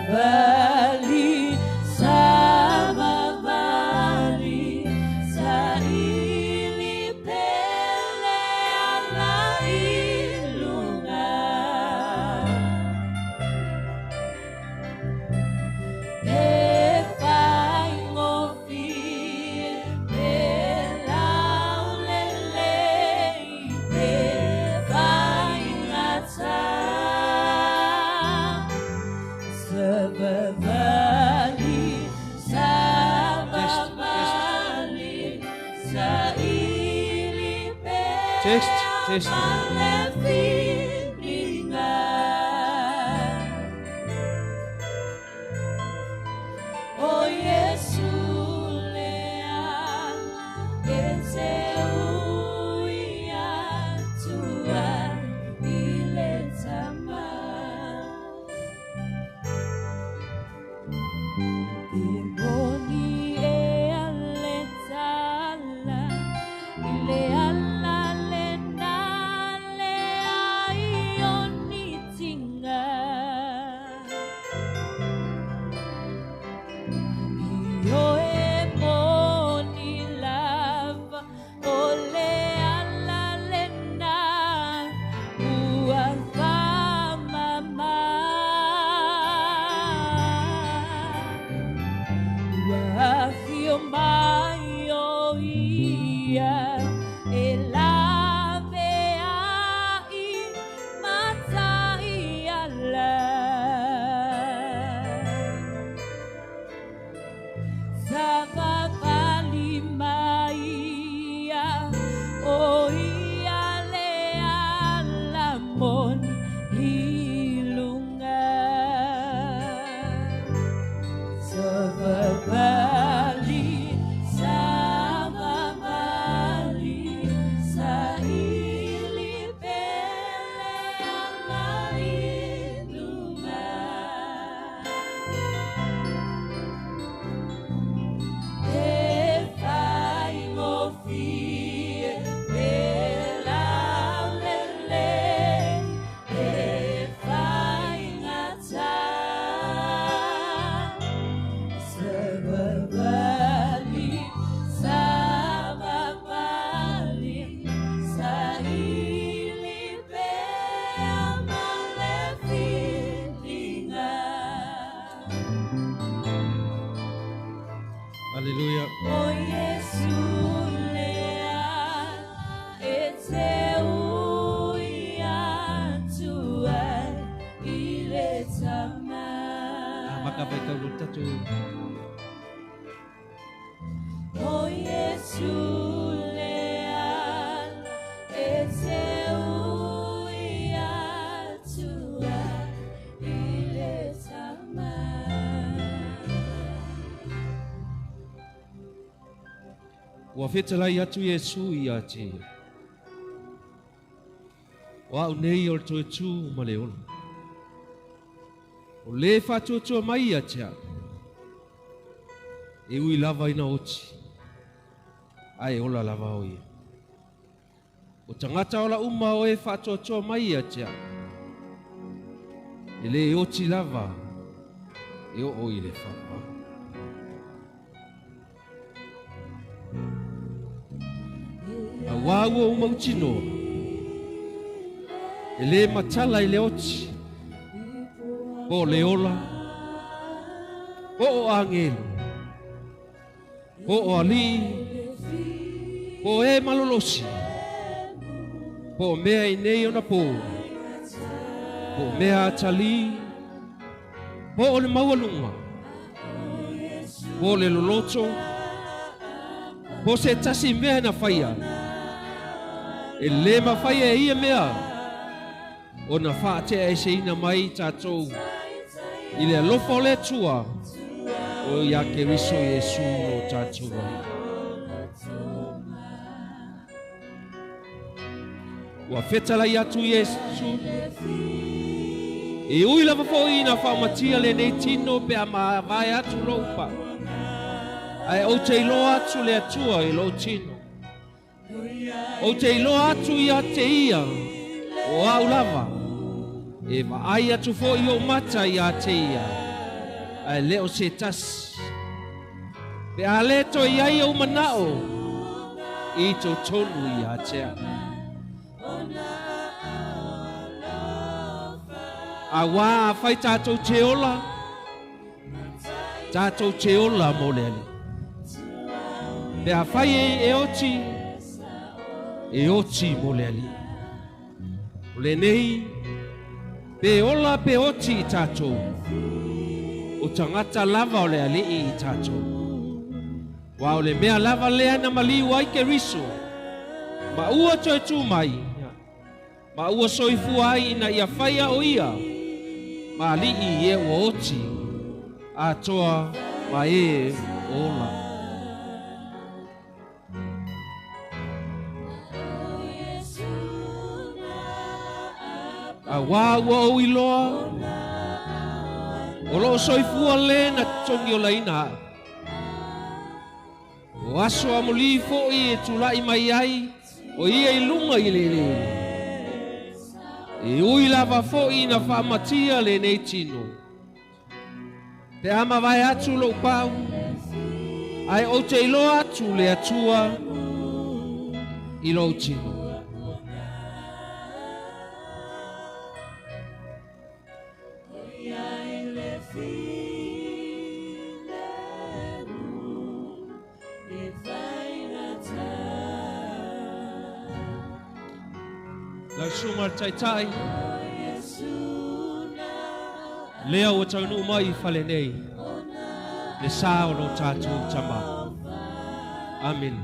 Sababali, sababali, Test, test. Hallelujah. Maka vai tau tatu. O Yesu leal e te ui atua i le tama. Ua fetalai atu Iesu ia te ia. O au nei o le toe tū ma le ola. O le faatuatua mai ia te au. E ui lava ina oti. Ae ola lava o ia. O tagata ola uma o e faatuatua mai ia te au. E le oti lava e oo i le faavavau. Auā ua ou mautinoa, e lē matala i le oti, po o le ola, po o agelu, po o alii, po o e malolosi, po o mea i nei ona pō, po o mea atalī, po o le maualuga, po o le loloto, po o se tasi mea na faia, e lē mafai e ia mea ona faateaeseina mai tatou i le alofa o le Atua o iā Keriso Iesu lo tatou Alii. Ua fetalai atu Iesu, e ui lava foi ina faamatia lenei tino pe a mavae atu lou pau, ae ou te iloa atu le Atua i lou tino. Ou te iloa atu ia te ia o au lava, e vaai atu foi ou mata ia te ia, ae le o se tasi. Pe a le toe i ai ou manao i totonu ia te au. Auā afai tātou te ola, tātou te ola mō le Alii. Pe afai e oti, e oti mō le Alii. O lenei, pe ola pe oti i tātou, o tagata lava o le Alii i tātou. Wā o le mea lava lea na maliu ai Keriso, Ma ua toe tu mai, ma ua soifua ai ina ia faia o ia, ma alii e ua oti, atoa ma e ola. A wā ua ou iloa, o loo soifua le na togi o laina au. O aso a moli fo'i e tula'i mai ai, o ia i luga i le eleele. E ui lava fo'i na faamatia lenei tino. Pe a mavae atu lou pau, ae ou te iloa atu le Atua i lou tino. Lau susuga le Taitai, lea ua taunuu mai i fale nei le sa o lo tatou Tama. Amene.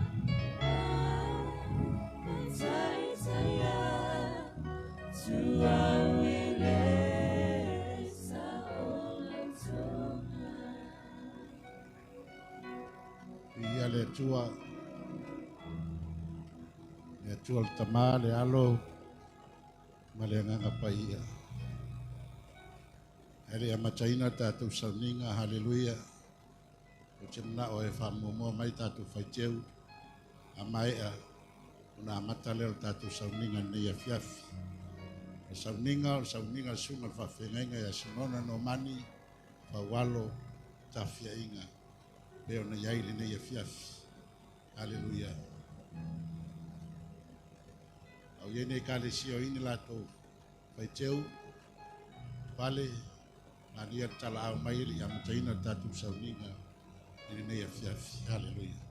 Ia le Atua, le Atua le Tama, le Alo, ma le Agaga Paia. Ae le i amataina tatou sauniga, haleluia, ou te manao e faamuamua mai tatou faiteu, a maea ona amata lea o le tatou sauniga lenei afiafi. O le sauniga, o le sauniga a le susuga i le faafeagaiga ia Simona Nomani Faualo Tafiaiga, pei ona i ai lenei afiafi. Haleluia. Au i ai nei ekalesia o i ni latou faiteu, pale, manaia le talaau mai e le i amataina le tatou sauniga i lenei afiafi. Haleluia.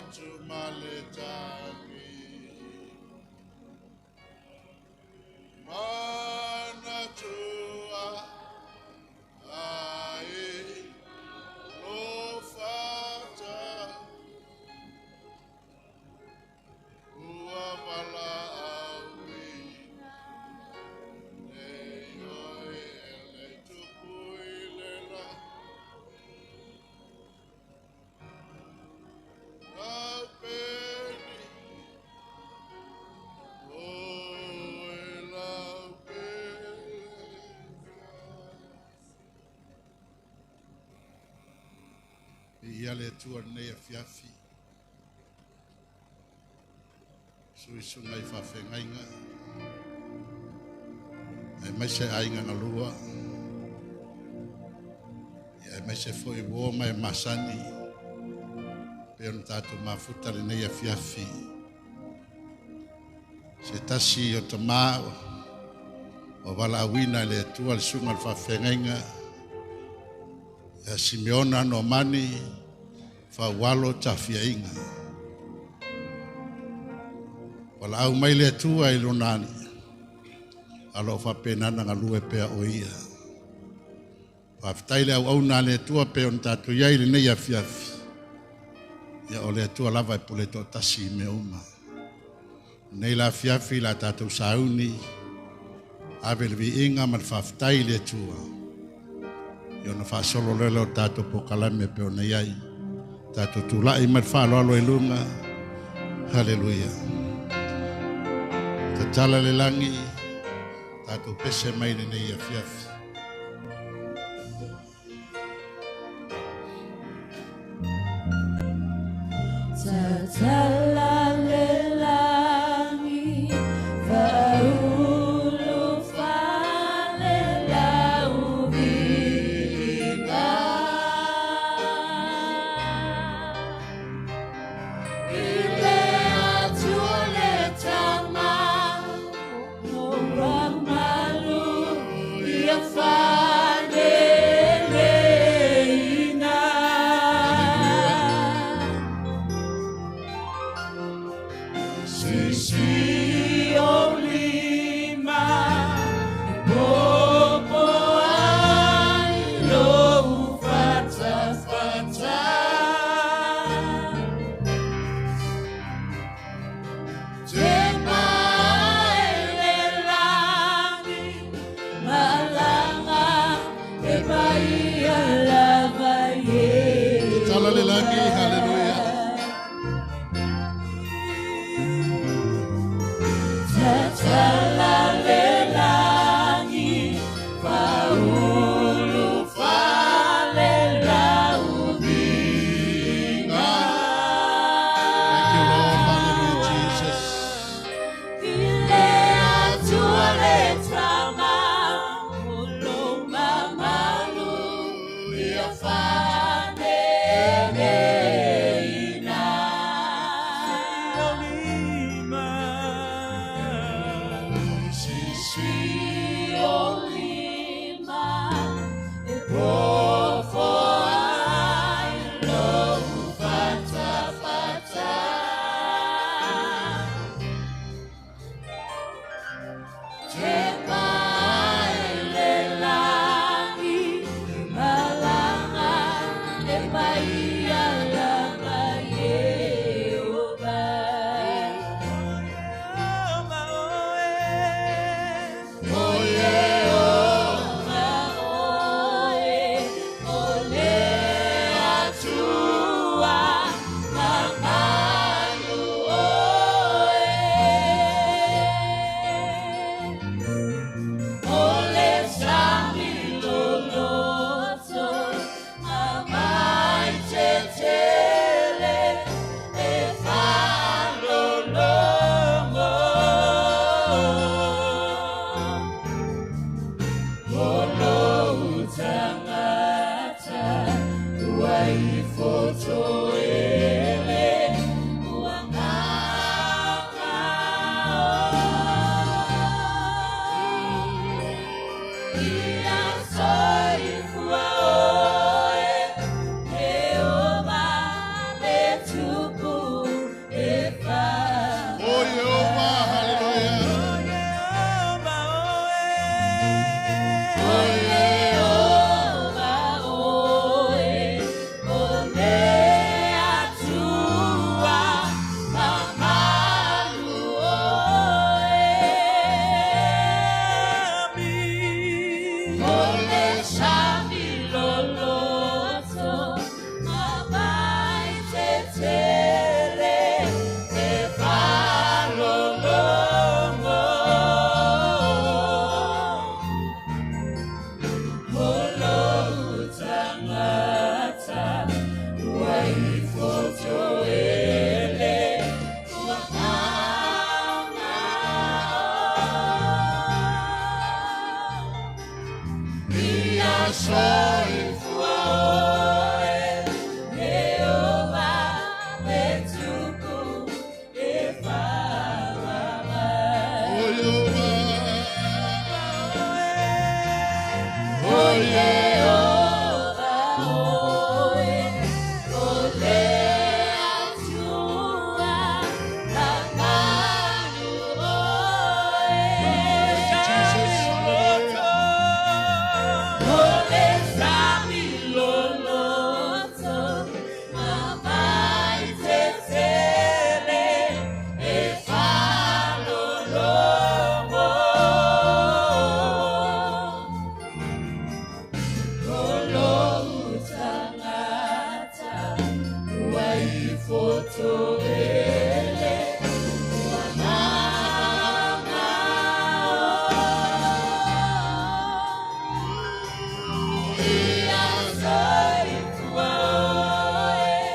atu ma le tagi. Manatua ai lo fata ua vala aui nei oe le tupu i le la lau peni o e lau pele. Ia le Atua lenei afiafi. Suisuga i faafeagaiga. Ae mai se aiga galua. Ia ae mai se foi uo mai masani. Pe ona tatou mafuta lenei afiafi. Se tasi o tamā o valaauina e le Atua le susuga i le faafeagaiga. Ia Simeona Nomani Faualo Tafiaiga. Walaau mai le Atua i lona ali. Alo faapena na galue pea o ia. Faafetai le auauna a le Atua pe ona tatou i ai lenei afiafi. Ia o le Atua lava e pule toatasi i mea uma. Nei la afiafi la tatou sauni, ave le viiga ma le faafetai i le Atua. Ia ona faasolo lea o tatou polokalame pe ona i ai. Tatou tulai ma le faaaloalo i luga. Haleluia. Tatala le lagi, tatou pese mai lenei afiafi. Tatala le lagi, faaulu fale lau viiga. I le Atua le Tama, o mamalu ia faneleina. Sisi o lima, e popo ai lou fatafata. Te maele lagi, malanga e paia lava ie. Tatala le lagi, haleluia. Tatala le lagi, faaulu fale lau viiga. Thank you, Lord. Hallelujah, Jesus. I le Atua le Tama, o lo mamalu ia faneleina. Sisi o lima, e pofo ai lou fatafata. Te maele lagi, malanga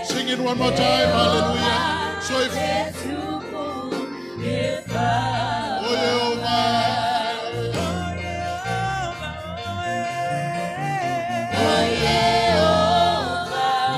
Sing it one more time. Hallelujah. Soifua. O Yeova. O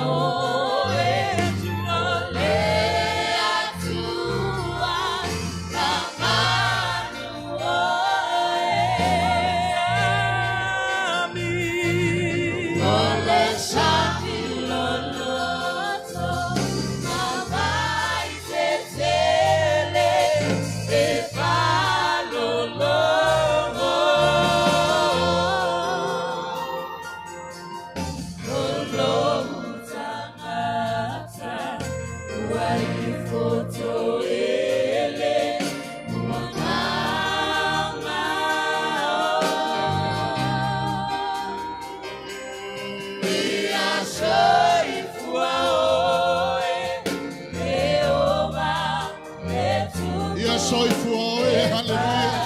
Ia soifua oe. Hallelujah.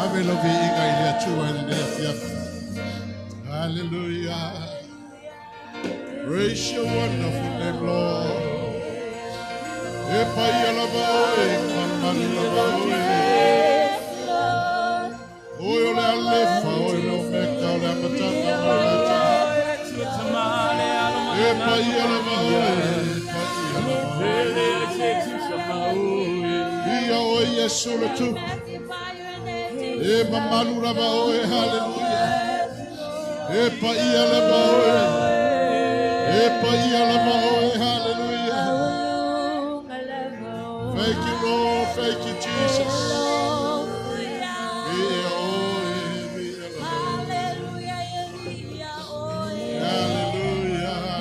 Ave lo viiga i le Atua i lenei afiafi. Hallelujah. Praise your wonderful name, Lord. E paia lava oe, malumalu lava oe. Oe o le Alefa, oe le Omega, o le Amatanga ma le Atiga. E paia lava oe, paia lava oe. Ia oe Iesu le Tupu. E mamalu lava oe, hallelujah. E paia lava oe. E paia lava oe, hallelujah. Thank you, Lord. Thank you, Jesus. Ia oe, ia lava oe. Hallelujah.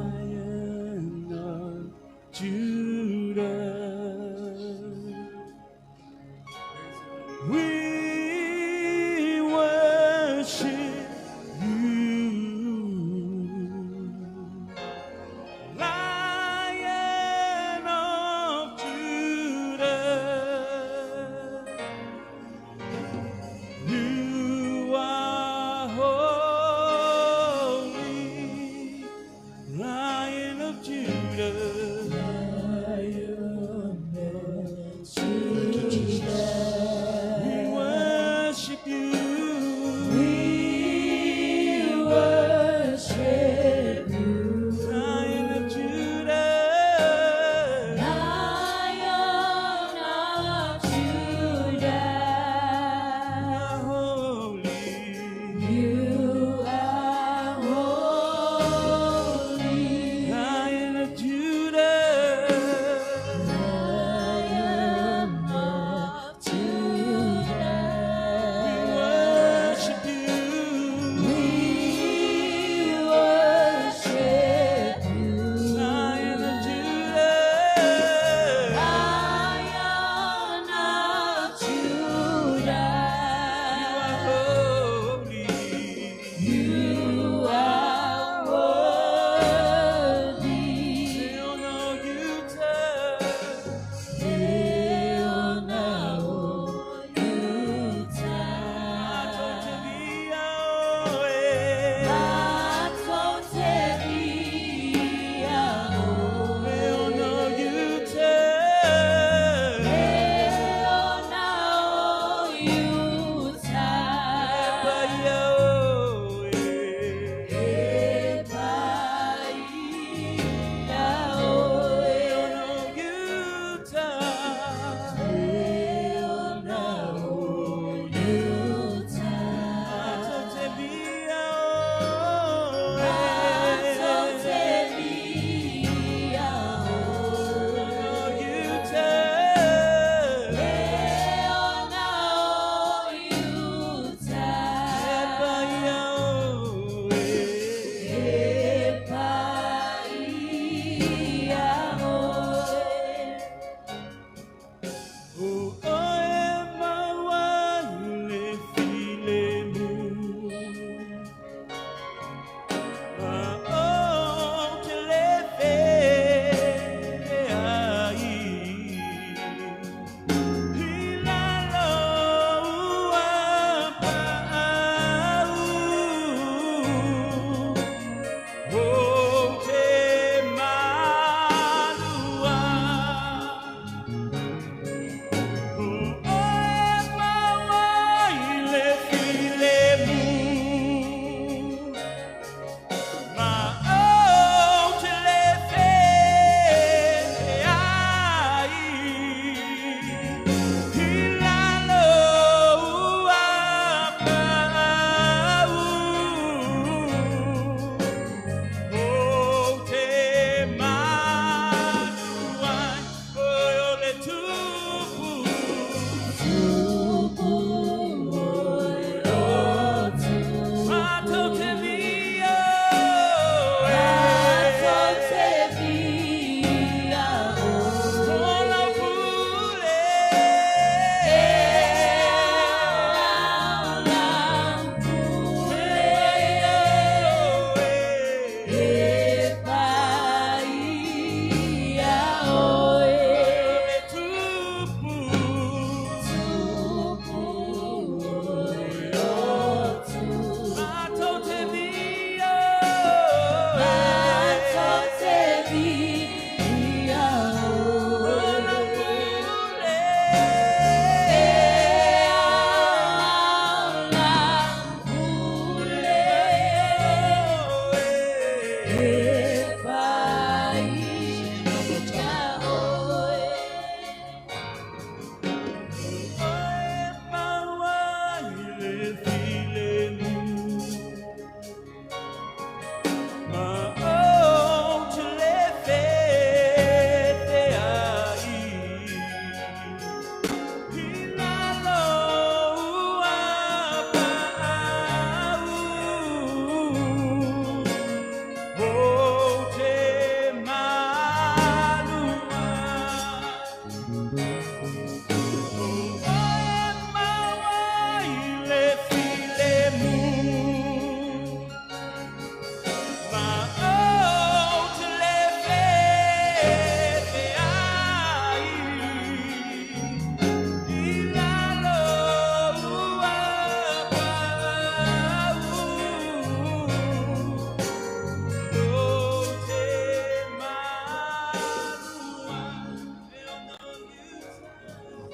Lion of Judah, we worship you. Lion of Judah, you are holy, Lion of Judah.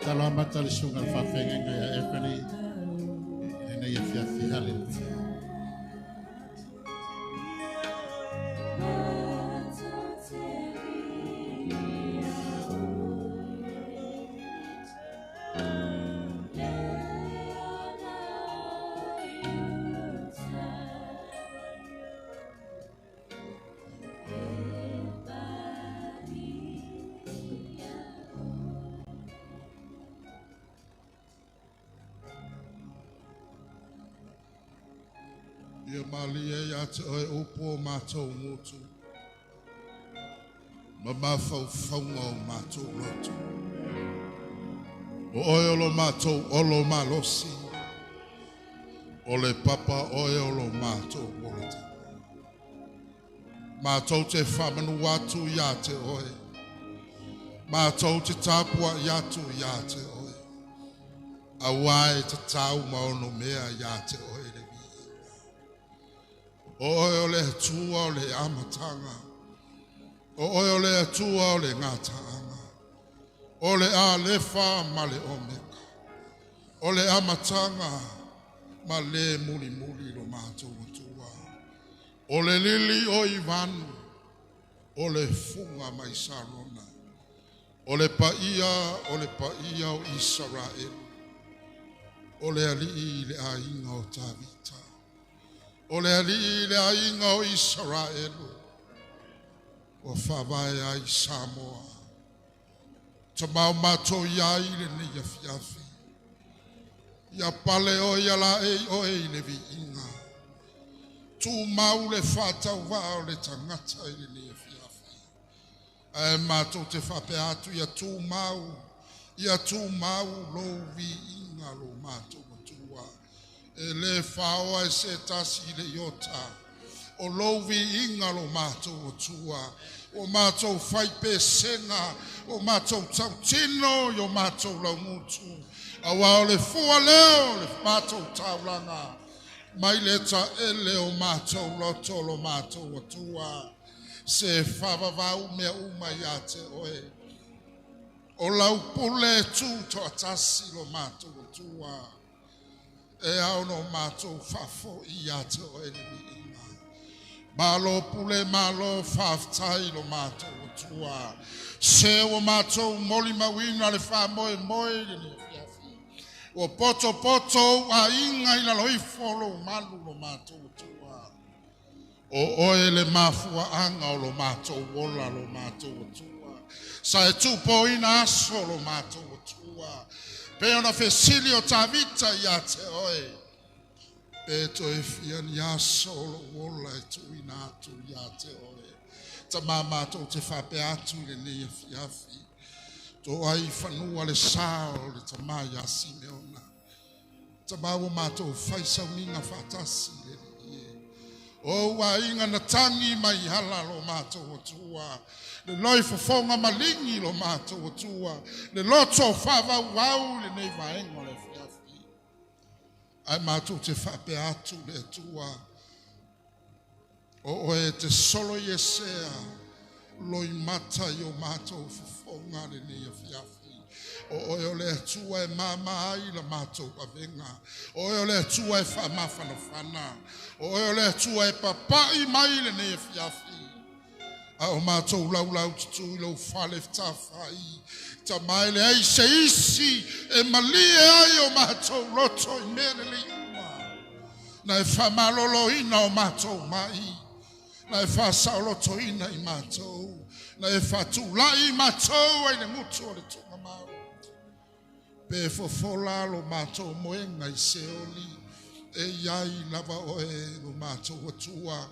Tatalo amata le susuga i le faafeagaiga ia Ebony i lenei afiafi. Haleluia. Ia malie ia te oe upu o matou gutu, ma mafaufauga o matou loto. O oe o lo matou olo malosi, o le papa oe o lo matou olataga. Matou te faamanu atu ia te oe, matou te tapuai atu ia te oe, auā e tatau ma ono mea ia te oe le viiga. O oe o le Atua o le amataga, o oe o le Atua o le gataaga, o le Alefa ma le Omeka, o le amataga ma le mulimuli lo matou Atua. O le lili o Ivanu, o le fuga mai Sarona, o le paia o le paia o Isaraelu, o le alii i le aiga o Tavita, o le alii i le aiga o Isaraelu, ua faavae ai Samoa. Tamao matou ia ai lenei afiafi. Ia pale oe ia laei oe i le viiga. Tumau le faatauvaa o le tagata i lenei afiafi. Ae matou te faapea atu ia tumau, ia tumau lou viiga lo matou Atua. E le faoa e se tasi i le iota. O lou viiga lo matou Atua. O matou faipesega, o matou tautino i o matou laugutu. Auā o le fua lea o le matou taulaga. Mai le taele o matou loto lo matou Atua. Se faavavau mea uma ia te oe. O lau pule e tu toatasi lo matou Atua. E ao ona matou faafoi ia te oe le viiga. Malo pule, malo faafetai lo matou Atua. Se ua matou molimauina le faamoemoe i lenei afiafi. Ua potopoto ou aiga i lalo ifo o lou malu lo matou Atua. O oe le mafuaaga o lo matou ola lo matou Atua. Sa e tuupoina aso lo matou Atua. Pe ona fesili o Tavita ia te oe. Pe toe fia ni aso o lou ola e tuuina atu ia te oe. Tamā matou te faapea atu i lenei afiafi. To ai fanua le sa o le tamā ia Simeona. Tamā ua matou fai sauniga faatasi le alii e. O ou aiga na tagi mai ala lo matou Atua. Le loifofoga maligi lo matou Atua. Le loto faavauvau i lenei vaega o le afiafi. Ae matou te faapea atu le Atua. O oe te solo i esea loimata i o matou fofoga lenei afiafi. O oe o le Atua e mama ai la matou avega. O oe o le Atua e faamafanafana. O oe o le Atua e papai mai lenei afiafi. A o matou laulau tutu i lou fale fetafai. Tamā e leai se isi e malie ai o matou loto i mea lelei uma. Na e faamaloloina o matou mai. Na e faasaolotoina i matou. Na e faatulai i matou ai le gutu o le tuugamau. Pe fofola lo matou moega i Seoli, e i ai lava oe lo matou Atua.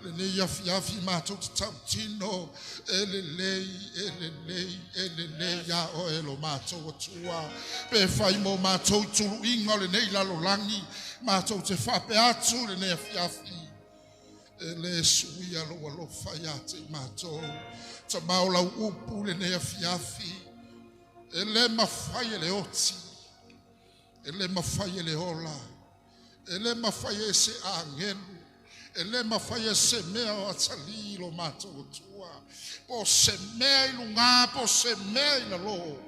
Lenei afiafi matou te tautino, e lelei, e lelei, e lelei ia oe lo matou Atua. Pe fai mo matou i tuluiga o lenei lalolagi, matou te faapea atu lenei afiafi. E le suia lou alofa ia te i matou. Tamā o lau upu lenei afiafi. E le mafai e le oti, e le mafai e le ola, e le mafai e se agelu, e le mafai e se mea o atalii lo matou Atua. Po o se mea i luga, po o se mea i lalo.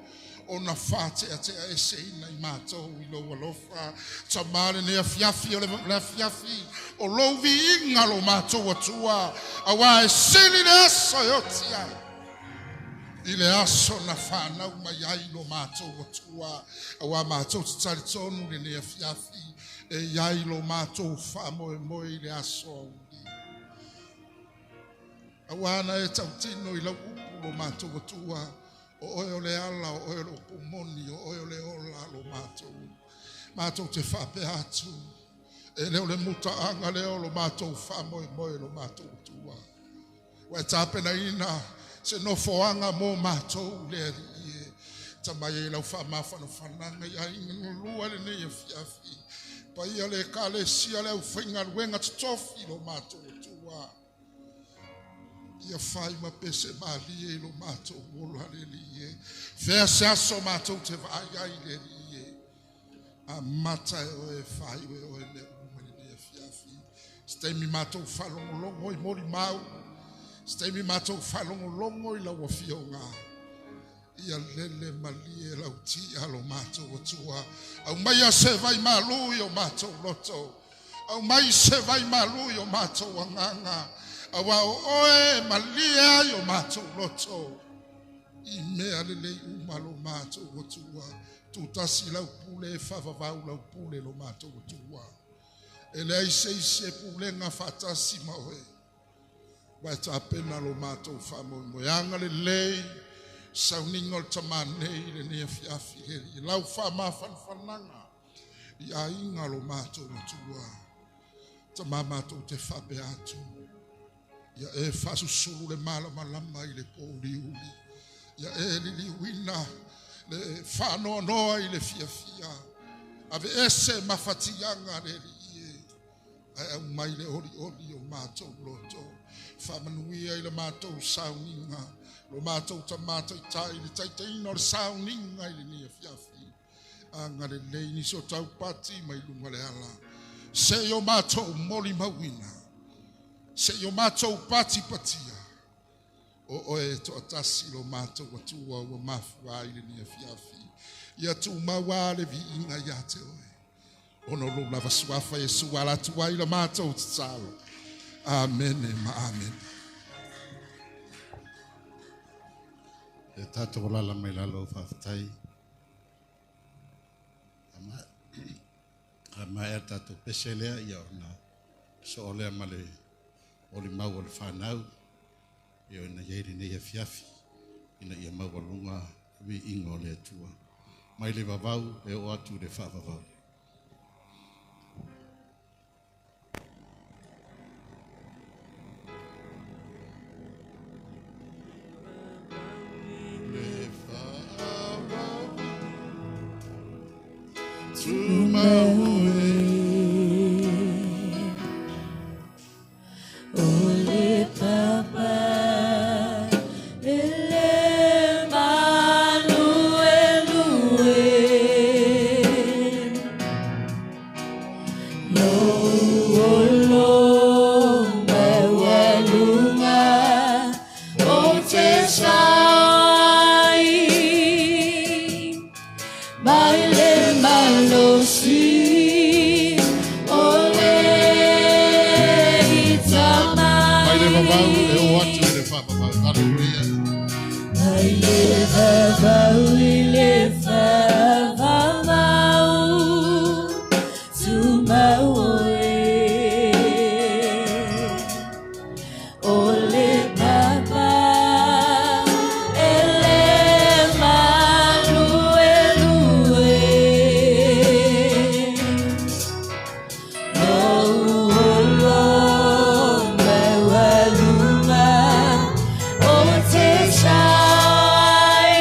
Ona whātea e seina i mātou i lau alofa. Ta maale nea fiafi o le fiafi. O lau vi inga lo mātou atua. Awa e sili le aso e otia. I le aso na whanau mai ai lo mātou atua. Awa mātou te taritonu le nea fiafi. E iai lo mātou wha moe moe i le aso auli. Awa na e tautino i lau upu lo mātou atua. O oe o le ala, o oe o le pumoni, o oe o le ola lo mātou. Mātou te whape atu. E leo le muta anga leo lo mātou wha moe moe lo mātou atua. Wa e tāpena ina se nofoanga mō mātou le ali e. Ta mai e lau wha mawhano whananga i a inga lua le nei e fiafi. Paia le kale sia le au whainga luenga totofi lo mātou atua. Ia whai ma pese malie i lo mātou ola le li e. Fea se aso mātou te vai ai le li e. A mata e oe whai oe oe me uma le nea fiafi. Steimi mātou whalongolongo i mori mau. Steimi mātou whalongolongo i lau afionga. Ia lele malie lau tia lo mātou atua. Au mai a se vai malu i o mātou loto. Au mai se vai malu i o mātou anganga. Awa o oe malie ai o mātou loto. I mea lelei uma lo mātou atua. Tūtasi lau pule e whawawau lau pule lo mātou atua. E lea i se isi e pulenga whatasi ma oe. Wa e tāpena lo mātou whamoemoeanga le lei. Sauninga o le tamanei le nea fiafi heri. Lau wha mawhanwhananga. I ainga lo mātou atua. Ta mā mātou te whape atu. Ia e whasusulu le malama lama i le pōliuli. Ia e liliuina le whanoanoa i le fiafia. Ave ese mawhatianga le li e. Ai au mai le oli oli o mātou loto. Whamanuia i le mātou sauninga. Lo mātou ta mātou tai le taitaina o le sauninga i le nia fiafi. Anga le lei nisi o taupati mai lunga le ala. Se o mātou moli mauina. Se o mātou pati patia. O oe to atasi lo mātou atua ua mafua i le nia fiafi. Ia tū maua le viinga ia te oe. Ono lo lava suafa e sua la tua i la mātou tatalo. Amene ma amen. E tātou lala mai lalo whawhatai. A mai a tātou pese lea ia ona so o lea ma le oli mau o le whanau. Ia ina iei nei e fiafi. Ina ia mau lunga wi inga o le atua. Mai le vavau e o atu le whaavavau. Le whaavavau Tumau e. O le papa ele maluelue. Lo olo mewalunga o te sai. Mai le malosi o le itamai. Mai le vavau e o atu i le whaavavau. Hallelujah. Mai le vavau i le whaavavau, tumau oe. O le papa ele maluelue. Lo olo mewalunga o te sai.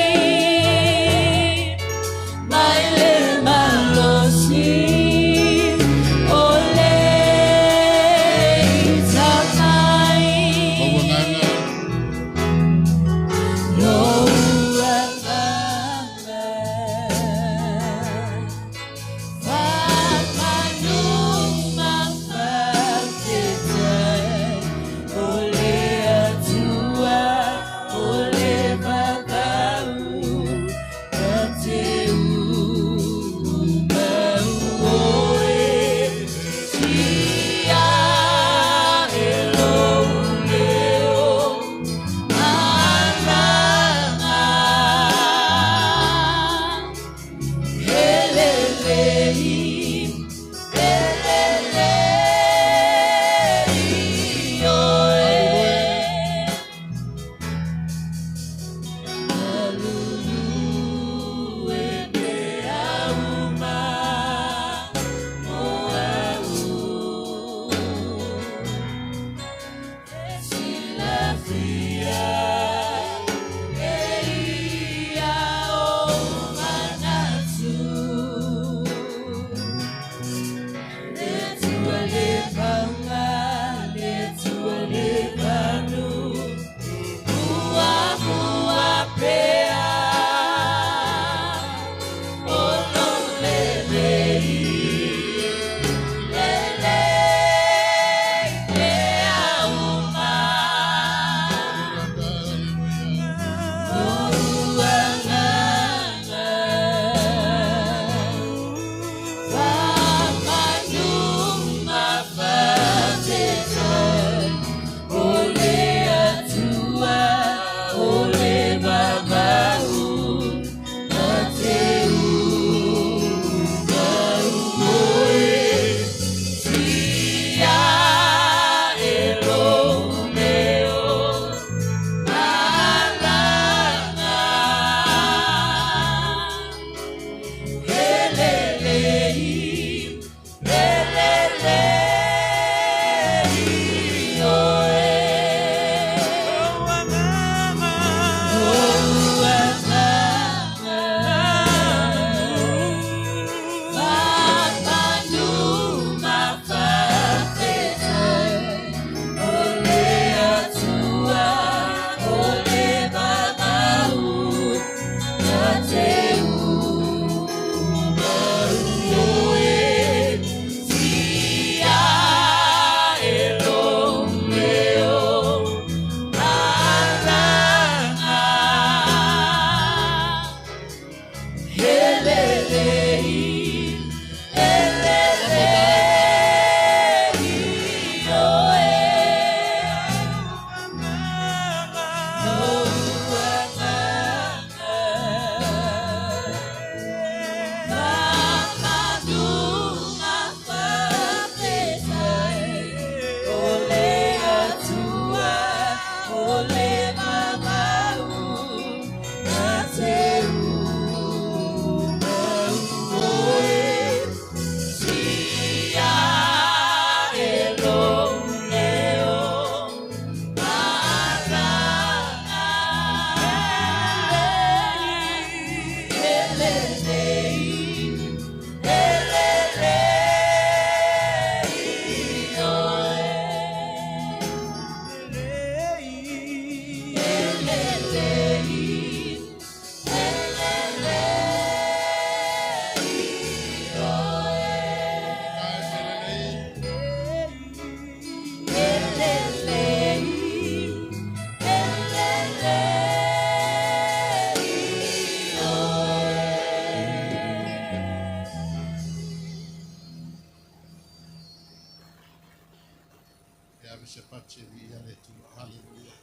te viia le Atua. Haleluia.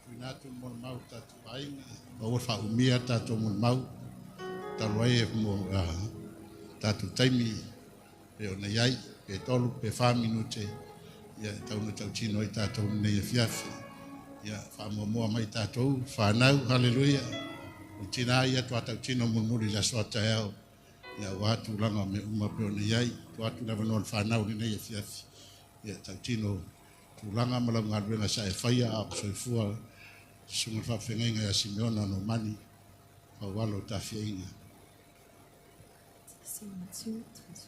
Tuina atu mo le mau tatou aiga, ma ua faaumia tatou mo le mau, talu ai e mo tatou taimi pe ona iai, pe 3 pe 4 minute, ia tau na tautino ai tatou nei afiafi. Ia faamuamua mai tatou whanau, haleluia. O tina ia tua tautino mulimuli le aso taeao. Ia ua tulaga me uma pe ona iai, tua atu lava no le whanau nei afiafi. Ia tautino tulaga ma lau galuega sa e faia a o soifua susuga faafeagaiga ia Simeona no mani faualo tafiaiga. C'est Matthieu 38.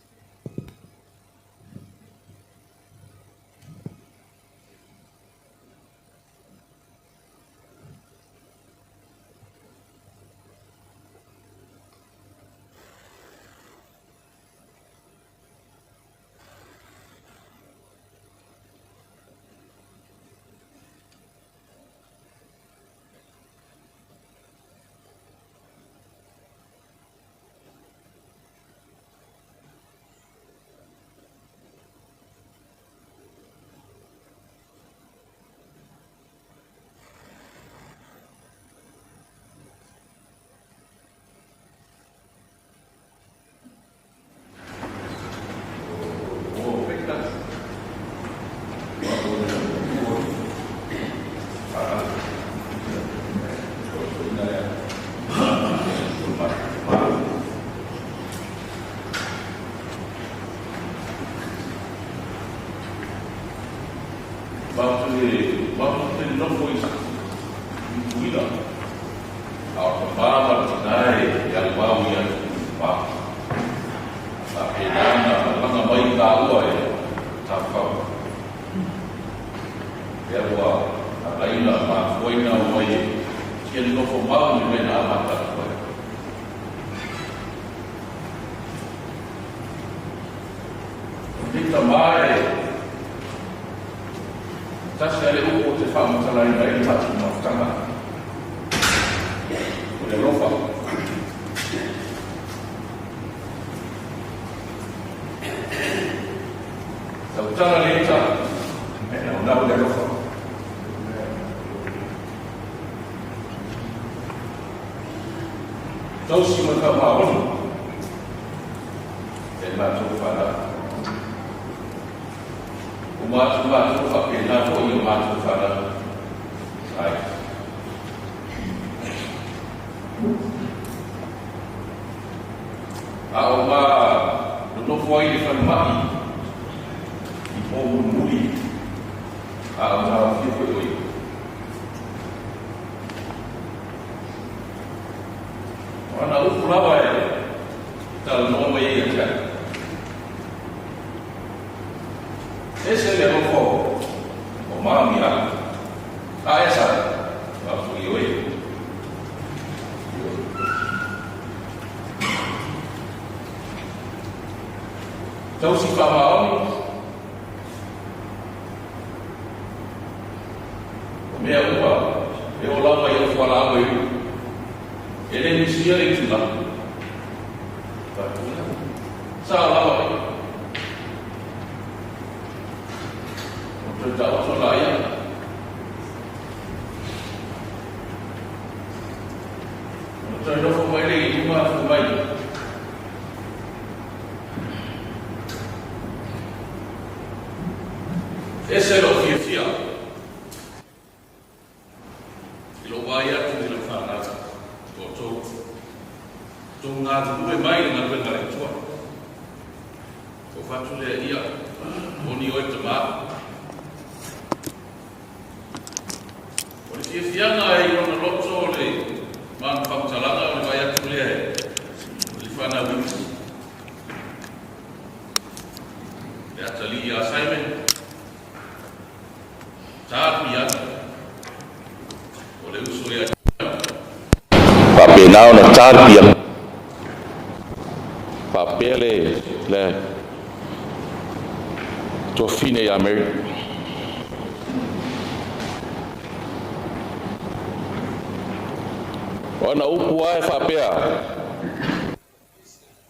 Ona upu ae faapea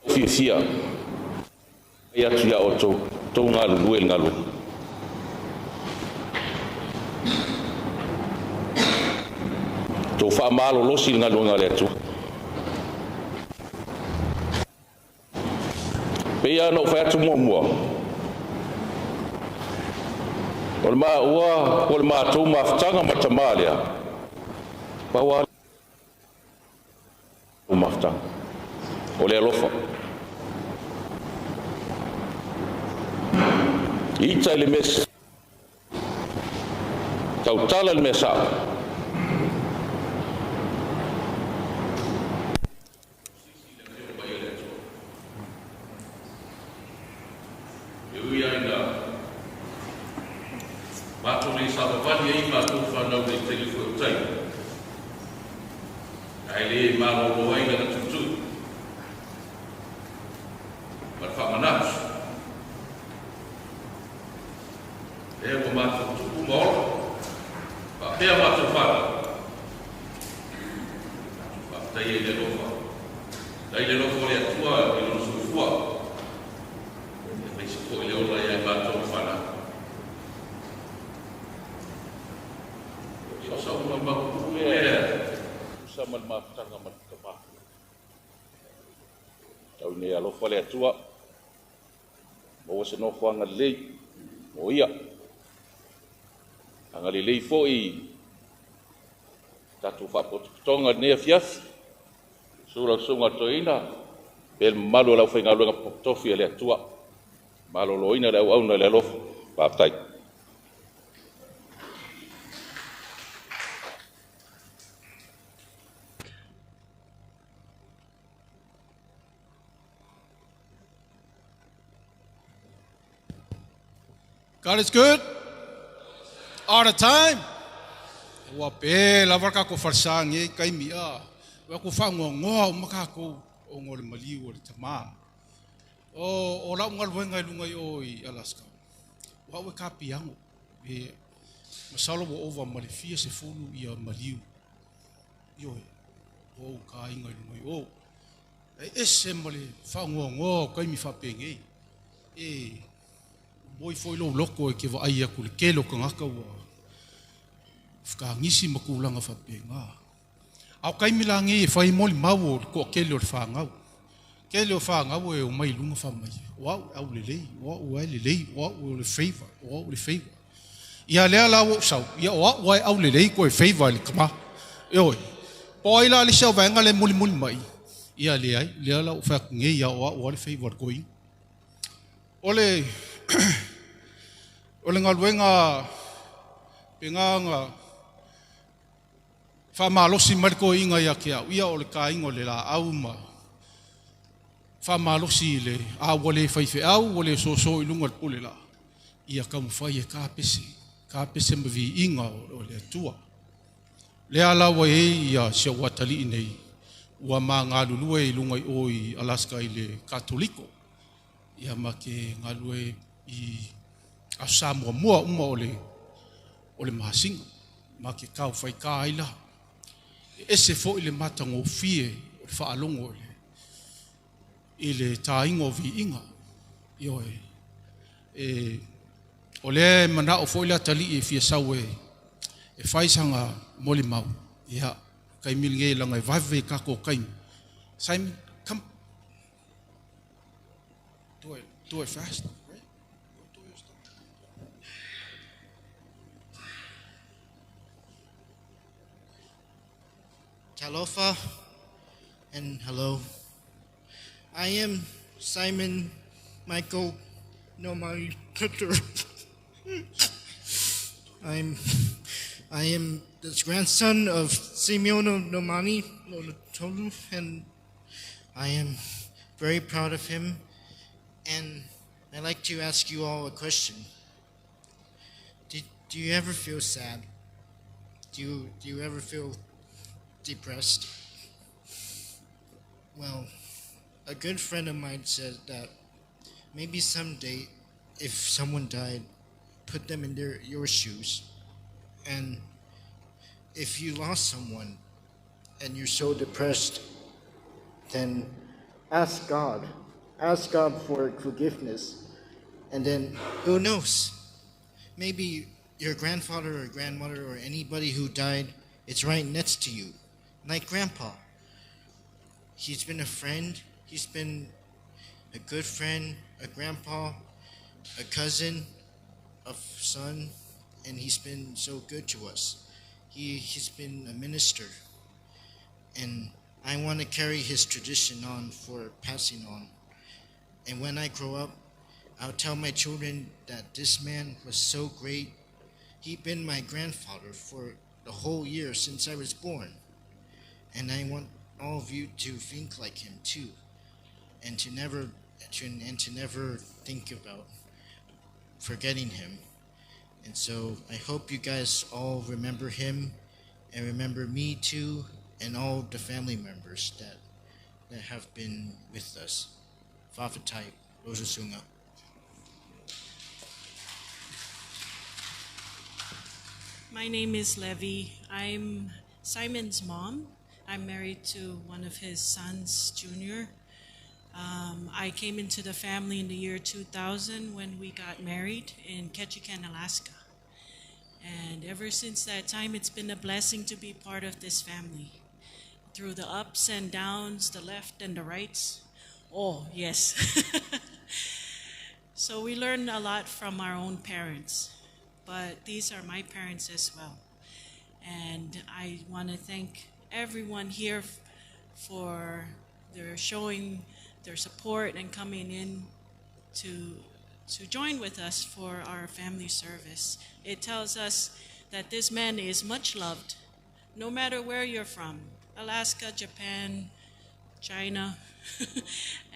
fiafia ai atu ia outou. Tou galulue i le galuega. Tou faamalolosi i le galuega a le Atua. Pei lava ona ou fai atu muamua, o le maua po o le matou mafutaga ma le tama lea, pau lava le mafutaga, o le alofa. Ita i le mea tautala i le mea sao. E ui ai na matou le savavali ai matou fanau nei taimi foi o tai. Ae le malolo ai lana tuitui ma le faamanatu. Lea ua matou tupu ma ola, faapea matou fanau. Matou faafetaia i le alofa. Dai le alofa o le Atua i lona soifua. Aemaise foi le ola ia i matou fanau. O sa uma mapupu lea, usa ma le mafutaga ma le tama. Tau nei alofa le Atua, maua se nofoaga lelei, mo ia. Agalelei foi tatou faapotopotoga i lenei afiafi. Susu lau susuga i le toeaina, pe le mamalu o le aufaigaluega potofi a le Atua. Maloloina le auauna i le alofa. Faafetai. God is good all the time. Ua pe lava ka ko falsa nge kai mi a. Ua ko fa ngo ngo ma ka ko o ngo le maliu o le tama. O o la unga luenga i lunga i o i Alaska. Ua ue ka piango. E masalo ua ova ma le fia se fulu ia maliu. Ioe. O ka inga i lunga i o. E ese ma le fa ngo ngo kai mi fa penge. E moi foi lo loko e ke wa ai aku le kelo ka ngaka ua whakaangisi ma kūlanga whapenga. Au kai milangi e whai moli mau o ko kele o le whangau. Kele o whangau e o mai lunga whamai. Wau au le lei, wau ai le lei, wau o le favor, wau le favor. Ia lea la o sau, ia wau ai au le lei ko e favor le kama. E oi, po ai la le sau vaenga le muli muli mai. Ia le ai, lea la o whaku nge ia wau ai le favor koi. Ole, ole ngaluenga penganga whamalosi mariko inga ia ke au ia o le ka ingo le la au ma whamalosi le a wale whaiwhe au wale soso i lunga le pule la ia ka mwhai e ka pese mavi inga o le atua le ala wa e ia sia watali nei ua ma ngalulue i lunga i o i Alaska i le Katoliko ia ma ke ngalue i a Samoa mua uma o le mahasinga ma ke kau whai ka ai la ese fo i le mata ngōfie o le whaalongo i le tāingo o viinga. Ioe. E, o le mana o fo i le atali e fia sau e whaisanga moli mau. Ia, kai milnge langa e vave kako kai. Simon, come. Do it fast. Right? Do your stuff. Talofa and hello. I am Simon Michael Nomai Peter. I am the grandson of Simeon Nomani Lolotolu, and I am very proud of him. And I'd like to ask you all a question. Do you ever feel sad? Do you ever feel depressed? Well, a good friend of mine said that maybe someday if someone died, put them in your shoes. And if you lost someone and you're so depressed, then ask God. Ask God for forgiveness And then, who knows? Maybe your grandfather or grandmother or anybody who died, it's right next to you. Like Grandpa. He's been a friend. He's been a good friend, a grandpa, a cousin, a son, and he's been so good to us. He's been a minister. And I want to carry his tradition on for passing on. And when I grow up, I'll tell my children that this man was so great. He'd been my grandfather for the whole year since I was born. And I want all of you to think like him too, and to never think about forgetting him. And so I hope you guys all remember him and remember me too, and all the family members that have been with us. Fa'afetai, Rosa Sunga. My name is Levy. I'm Simon's mom. I'm married to one of his sons, Junior. I came into the family in the year 2000 when we got married in Ketchikan, Alaska. And ever since that time, it's been a blessing to be part of this family. Through the ups and downs, the left and the rights. Oh, yes. So we learn a lot from our own parents, but these are my parents as well. And I want to thank everyone here for their showing their support and coming in to join with us for our family service. It tells us that this man is much loved, no matter where you're from, Alaska, Japan, China,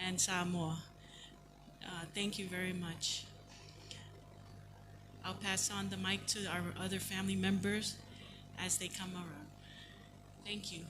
and Samoa. Thank you very much. I'll pass on the mic to our other family members as they come around. Thank you.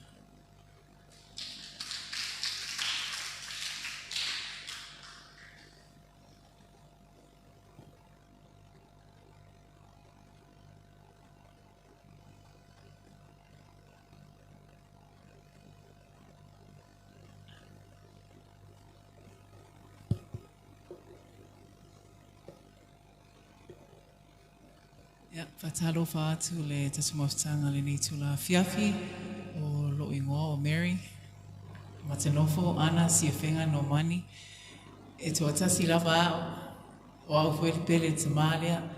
Ia, whatalo whaatu le tatumafutanga le nei tula fiafi o lo ingoa o Mary, Matenofo, Ana, Siafenga, no Mani. E tuatasi lava ao, o au fuere pele te mālea.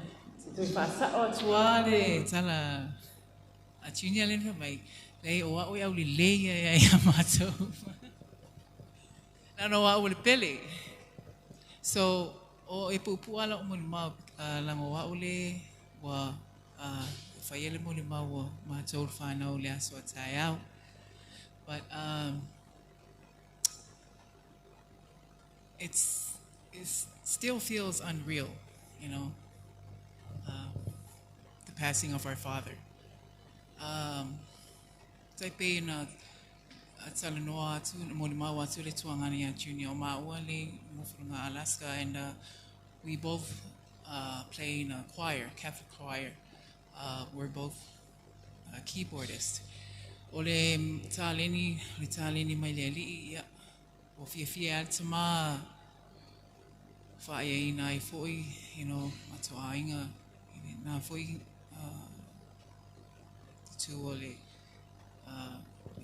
Te toi whaasao atua le tala a Junior le mai. Lei o au e au le leia e ai a mātou. Nā no au le pele. So, o e pupu ala o muli mau lango au le wa whaiele muli mau wa mātou whanau le aso a tai au. But it still feels unreal, you know, the passing of our father. Tai na talanoa atu, moli mau atu le tuangani a Junior o maua le mofurunga Alaska, and we both play in a choir, Catholic choir. We're both keyboardists. O le tāleni mai le ali'i, ia, o fia fia altama, whaea ina i foi, you know, ato ainga, nā foi te tū o le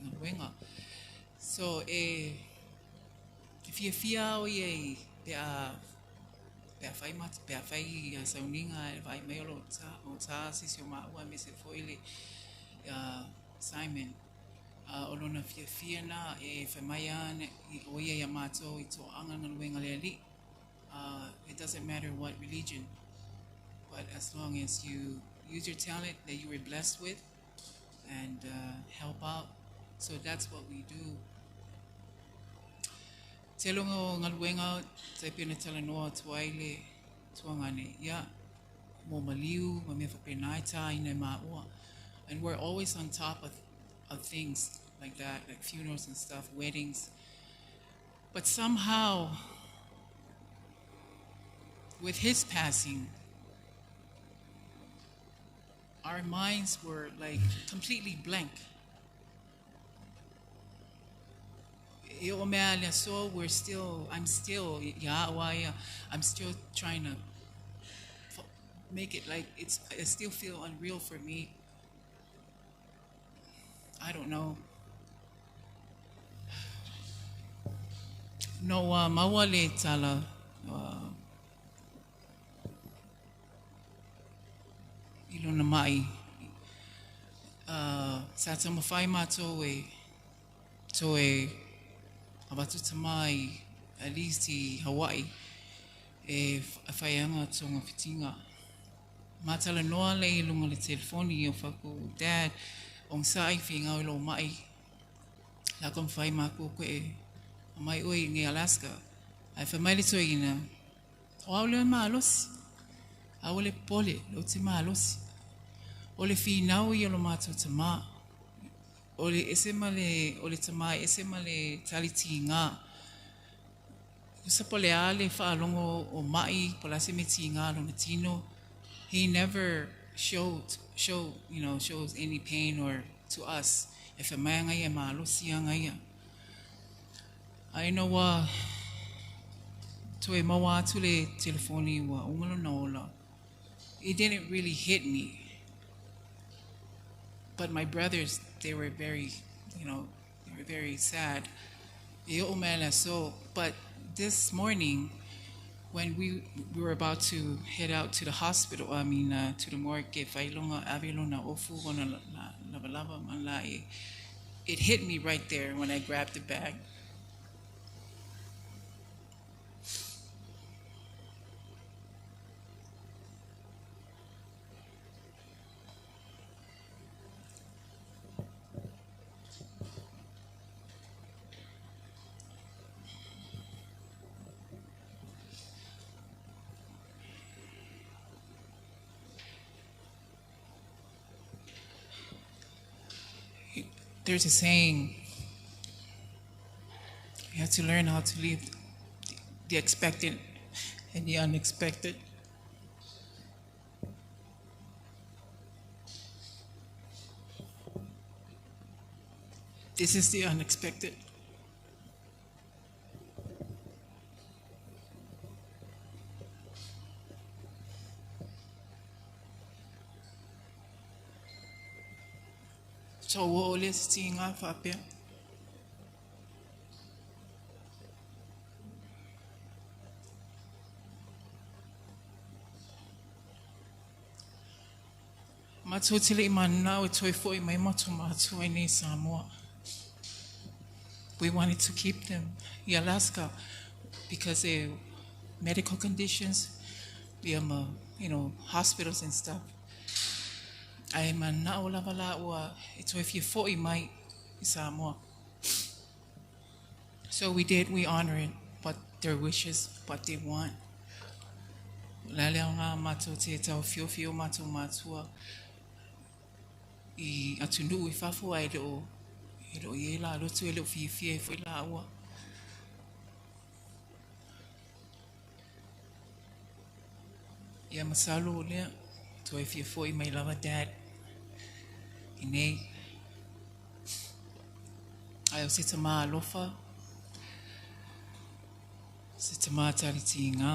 ngaluenga. So, e fia fia o ia i pea whai mata, pea whai a sauninga, e vai mai o tā sisi o maua me se foi le Simon. O lona fia fia nā e whai mai ane o ia ia mātou i tō anga ngaluenga le ali. It doesn't matter what religion, but as long as you use your talent that you were blessed with and help out. So that's what we do. Te longo ngaluenga, te pena talanoa tuaile, tuangane, ia, mō maliu, ma mea whapenai tā ina maua. And we're always on top of things like that, like funerals and stuff, weddings. But somehow, with his passing, our minds were like completely blank. So we're still, I'm still trying to make it like it's I still feel unreal for me. I don't know. No ua maua le tala uh, i lona mai. Uh, sa taumafai mātou e toe avatu tamā i at least i Hawaii e whaianga tonga whitinga. Matala noa le i lunga le telefoni o whaku dad ong sa i whingau i lo mai. La kom whai māku koe e mai oi nge Alaska. Ai wha mai le toi ina. O au le malosi. Au le pole, lo te malosi. O le whinau i o lo mātou tamā. O le ese ma le, o le tamā ese ma le taliti ngā. Usa po le a le whaalongo o mai, po la se me ti ngā lona tino. He never showed, show, you know, shows any pain or to us. E wha mai anga ia malosi anga ia. Ai no wa toe maua atu le telefoni ua uma lona ola. It didn't really hit me. But my brothers, they were very, you know, they were very sad. E o mai la so, but this morning, when we, we were about to head out to the hospital, I mean, uh, to the morgue, e whailonga, avilona, ofu, ona lava lava, man e. It hit me right there when I grabbed the bag. There's a saying, you have to learn how to leave the expected and the unexpected. This is the unexpected. So ua o le se tiga faapea. Matou te le i mananao e toe fo'i mai matou matua i nei Samoa. We wanted to keep them i Alaska because their medical conditions, ia ma, you know, hospitals and stuff. Ae manao lava lāua e toe fia fo'i mai i Samoa. So we did, we honor it, what their wishes, what they want. O le a le aoga matou te tauawhiowhi o matou matua i atunuu i fafo ae le o e le o i ai la lotu e le o fiafia ai foi lāua. Ia masalo o lea, toe fia fo'i mai lava dad i nei. Ae o se tamā alofa, se tamā taliti i ngā,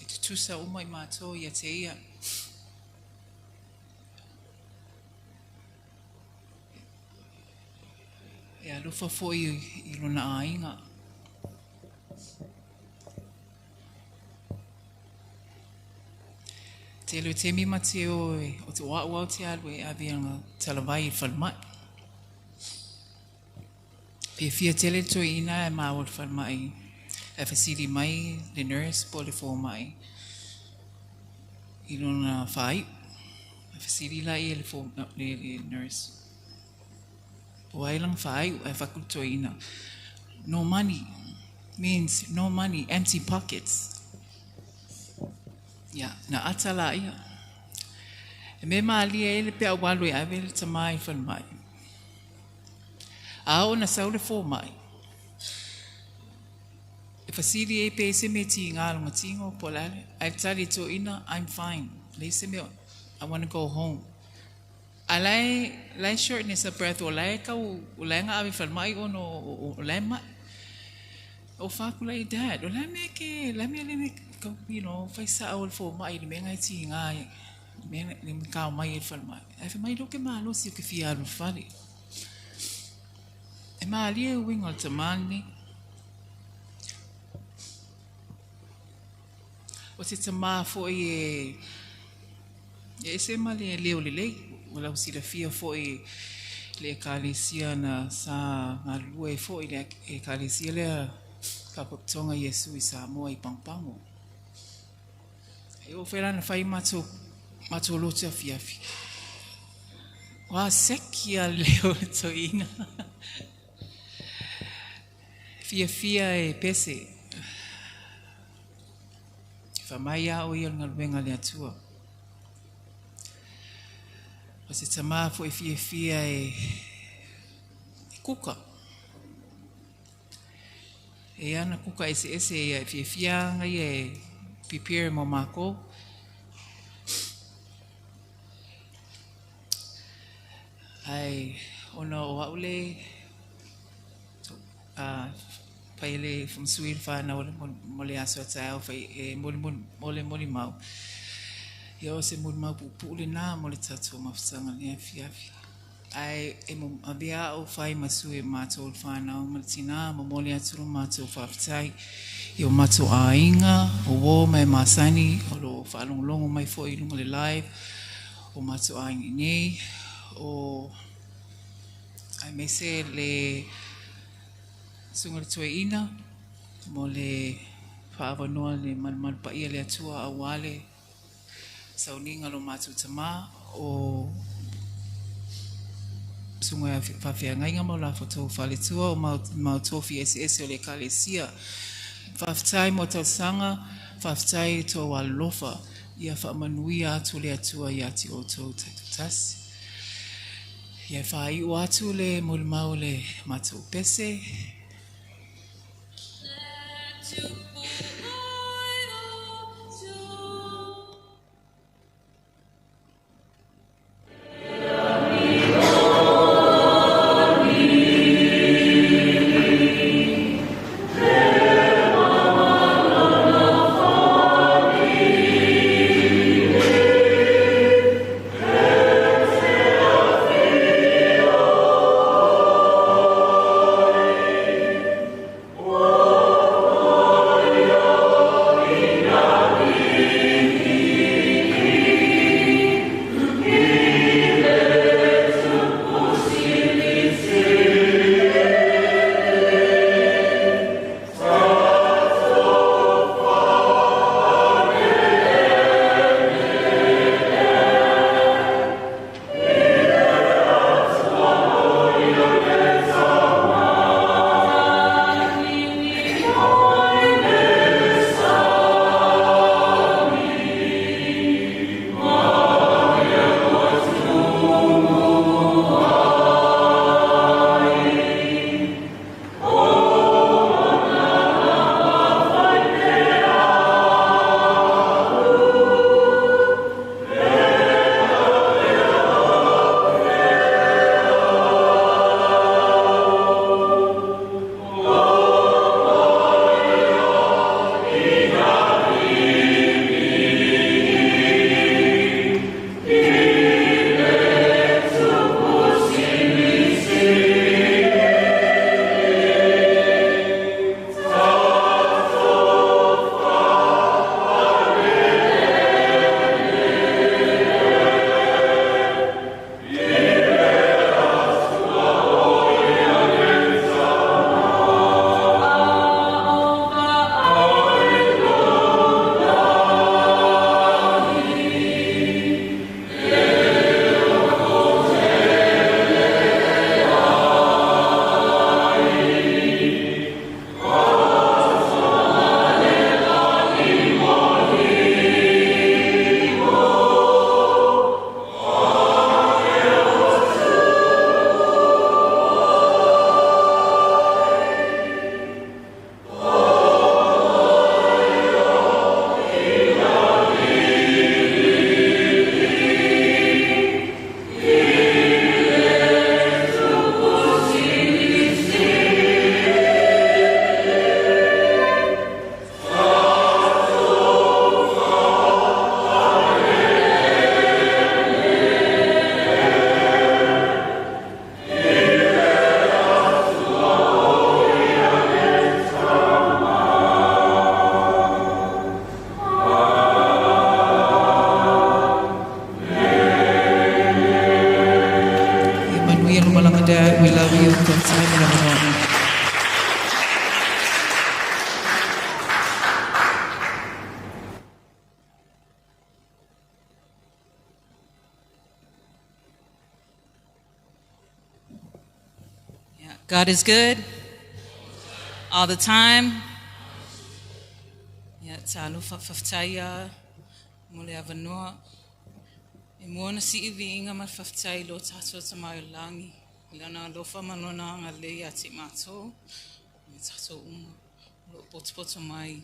e tutusa uma i mātou ia te ia. E alofa foi i lona aiga. Tele o temi ma te o e, o te oa'u au te alu e ave anga talavai i whalemai. Fiafia tele le toeaina e maua le falemai ae fesili mai le nurse po o le fomai i lona faaiu. Ae fesili laia i le, le nurse, po ai lana faaiu ae fai atu le toeaina, no money means no money, empty pockets. Ia, na ata laia. E mea malie ai le peau alu e ave le tamā i falemai. A oo na sau le fomai, e fesili ai pe se mea tiga lona tino po o le a le, ae tali e toeaina, I'm fine, leai se mea, I want to go home. A la e, la e shortness of breath, o la e kau, o la e gaʻawe i falemai ona o, o, o la e maʻi. O fai aku la ia, Dad, o le a mea ke, le a mea le mea Kau, you know, fai sa'o le foma'i i le mea lena e tiga le mea le kao mai ai le falemai. Ae fai mai lea ou te malosi ou te fia alu i le fale. E malie uiga o le tamā lenei. O se tamā fo'i e e ese ma le leo lelei. Ua lausilafia fo'i le Ekalesia na sa galulue ai fo'i le Ekalesia lea Faalapotopotoga Iesu i Samoa i Pagopago. E oo foi la ina fai matou matou lotu afiafi. Ua seki lava le leo o le toeaina. Fiafia e pese. Fai mai lava o ia o le galuega a le Atua. O se tamā foi fiafia e kuka. E i ai ana kuka eseese ia e fiafia lava ia e prepare mo makou. Ae ona o au le fai le sui le fanau mo le aso a taeao fai e mo le molimau. Ia o se molimau puupuu lena mo le tatou mafutaga i lenei afiafi. Ae e avea au e fai ma sui o matou le fanau ma le tinā, momoli atu lo matou faafetai i o matou aiga, o uō ma e masani o lo o faalogologo mai foi i luga o le live, o matou aiga i inei, o aemaise le Susuga i le Toeaina mo le faaavanoa i le malumalu paia o le Atua aua le sauniga o lo matou tamā, o susuga i faafeagaiga ma o latou faletua, o mau tofi eseese o le Ekalesia. Faafetai mo talosaga, faafetai i tou alolofa, ia faamanuia atu le Atua ia te outou taitoatasi. Ia faaiu atu le molimau o le matou pese. Dad. We love you. Faafetai mo le avanoa. Yeah, God is good all the time. Ia, talofa faafetai a mo le avanoa. E mua ona sii viiga ma le faafetai i lo tatou Tama i le lagi, i lana alofa ma lona agalelei ia te i matou, ma tatou uma o lo o potopoto mai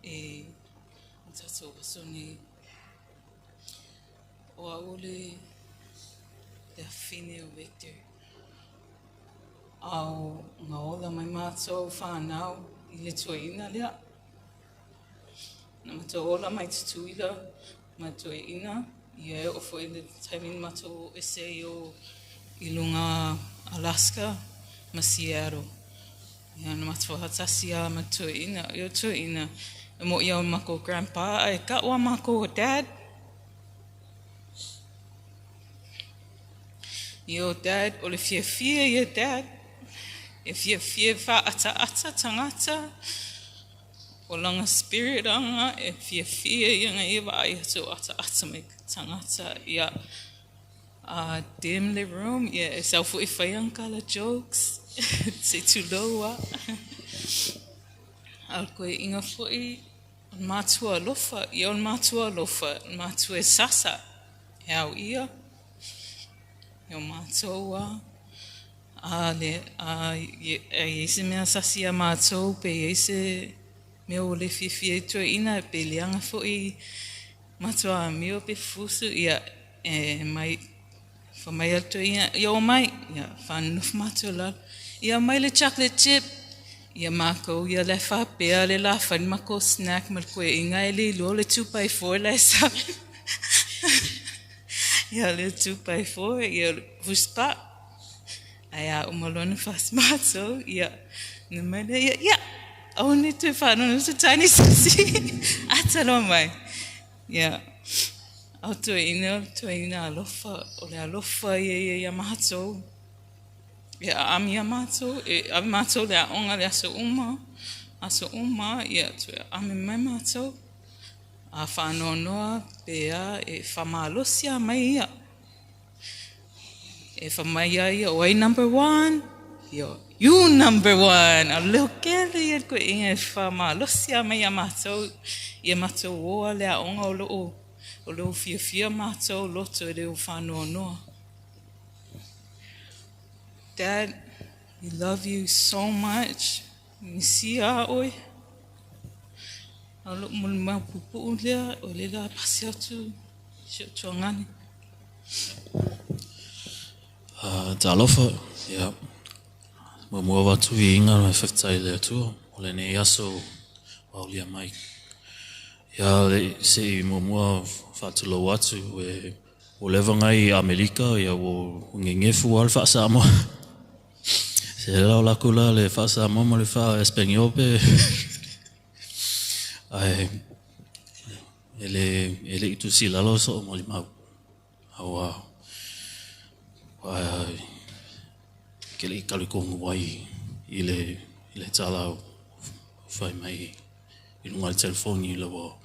e o tatou aso nei. O au o le le afine o Victor. Ao na ola mai matou whanau i le toeaina lea. Na matou ola mai Tutuila ma toeaina, ia e oo foi i le taimi na matou o ese ai o i luga Alaska ma Seattle. Ia na matou faatasi lava ma toeaina. Ia o toeaina, e mo'i lava o makou grandpa ae ka'u a makou o dad. Ia o dad, o le fiafia ia dad. E fiafia e fa'ataata tagata. O lana spirit aga e fiafia ia na ia vaai atu o ataata mai tagata. Ia a dim le room, ia e sau foi fai ana kala jokes. Se tulou a. A o le koeaina foi, o le matua alofa. Ia o le matua alofa, o le matua e sasa. E ao ia. Ia o matou a. A le a i ai se mea sasi iā matou pe i ai se mea ua le fiafia ai toeaina pe leaga foi matou amio pe fusu ia e mai fai mai a le toeaina ia omai ia fa'anonofo matou i lalo ia aumai le chocolate chip ia makou ia la e faapea le la fai le makou snack ma le koeaina ae le iloa o le 2x4 la e sau ia le 2x4 ia o le fusipā ae a uma loa ona fasi matou ia ona mai lea ia, ia aua ne i toe faanono tani sasi ata loa mai ia. A o toeaina o le toeaina alofa, o le alofa ia ia iā matou. E aami iā matou, e ave matou i le aoga i le aso uma, aso uma ia toe aami mai matou. A faanoanoa pe a, e faamalosi lava mai ia. E fai mai lava ia, o ai number one? Ia, you number one! A o le leo kele ia o le koeaina e faamalosi lava mai iā matou, ia matou o lava i le aoga o lo o o lo o fiafia matou loto e le o faanoanoa. Dad, we love you so much. Misia a oe. A o lou molimau puupuu lea, o lea o le a pasi atu si ou tuagane. Talofa, ia, muamua avatu viiga ma le faafetai i le Atua mo lenei aso ua aulia mai. Ia, se i muamua faatulou atu, e ua leva nai i Amerika, ia ua gegefu lava le faa-Samoa. Se la o lakou la le faa-Samoa ma le faa-Espanol pe ae e le e le i tusi i lalo so'u molimau. Aua ke le i talikonu ai i le i le tala o fai mai i luga o le telefoni ina ua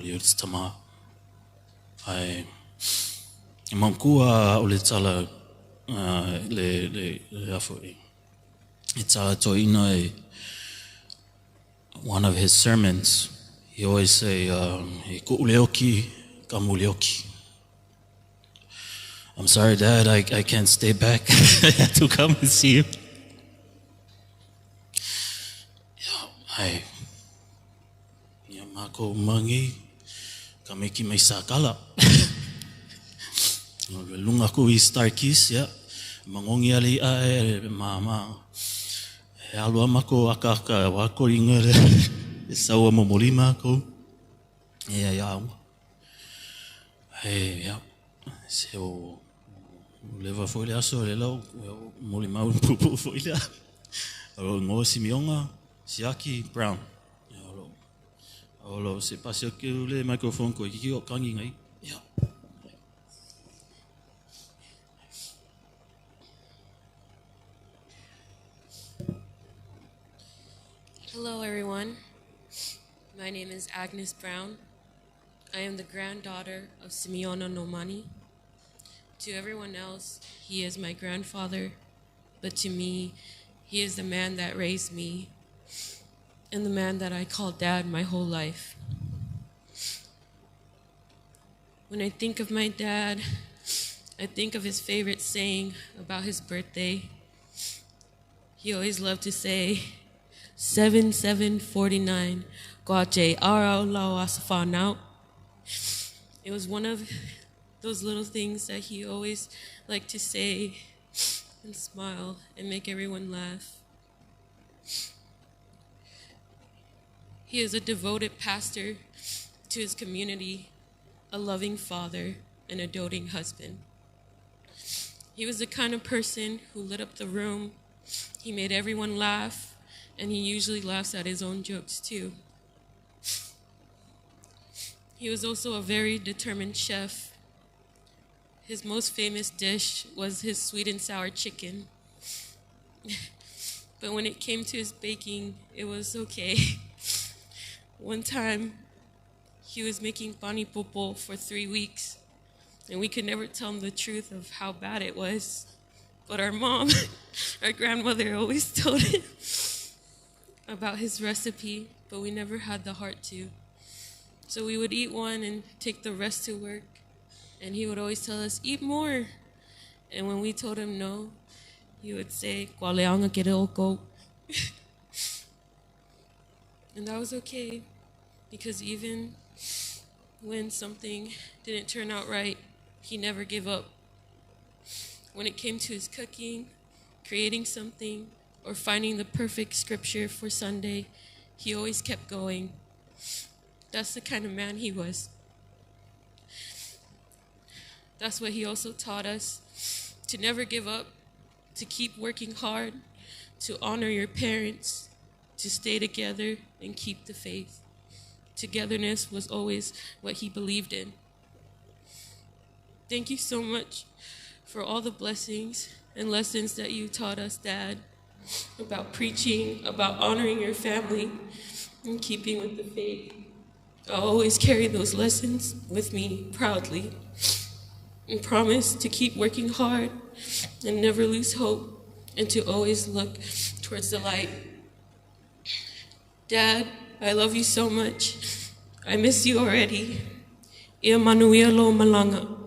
lio le tama. Ae e manatua o le tala le le le a foi e tala toeaina e one of his sermons he always say e ku'u le oki kamu le oki. I'm sorry, Dad, I can't stay back. I had to come and see you. Ia, ai, ia mākou mangi, ka miki mai sākala. O le lunga ku i Starkis, ia, mangongi ale i ae, e māmā. E alu a mākou akaaka, wā koringa le, le saua momoli mākou. Ia, ia, aunga. He, ia, se o leva foi le aso le lau, molimau puupuu foi lea. O lou igoa Simioga Siaki Brown. Ia, o lou, o lou se pasi atu le microphone koe kiki o kangi ngai. Ia. Hello, everyone. My name is Agnes Brown. I am the granddaughter of Simeona Nomani. To everyone else, he is my grandfather, but to me, he is the man that raised me and the man that I called dad my whole life. When I think of my dad, I think of his favorite saying about his birthday. He always loved to say, 7749, Gwache Arau Lao Asafa Now. It was one of those little things that he always liked to say and smile and make everyone laugh. He is a devoted pastor to his community, a loving father, and a doting husband. He was the kind of person who lit up the room. He made everyone laugh, and he usually laughs at his own jokes too. He was also a very determined chef. His most famous dish was his sweet and sour chicken. But when it came to his baking, it was okay. One time, he was making pani popo for 3 weeks, and we could never tell him the truth of how bad it was. But our mom, our grandmother, always told him about his recipe, but we never had the heart to. So we would eat one and take the rest to work, and he would always tell us, eat more. And when we told him no, he would say, "Kwaleanga kere oko." And that was okay, because even when something didn't turn out right, he never gave up. When it came to his cooking, creating something, or finding the perfect scripture for Sunday, he always kept going. That's the kind of man he was. That's what he also taught us, to never give up, to keep working hard, to honor your parents, to stay together and keep the faith. Togetherness was always what he believed in. Thank you so much for all the blessings and lessons that you taught us, Dad, about preaching, about honoring your family, and keeping with the faith. I'll always carry those lessons with me proudly and promise to keep working hard and never lose hope and to always look towards the light. Dad, I love you so much. I miss you already. Ia manuia lo malanga.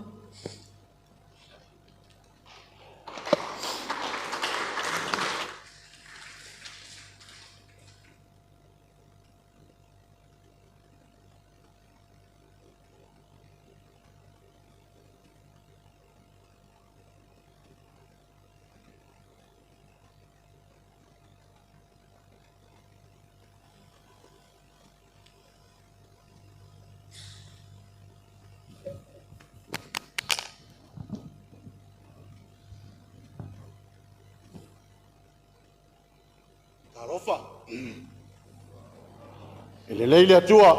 Talofa. E le le atua.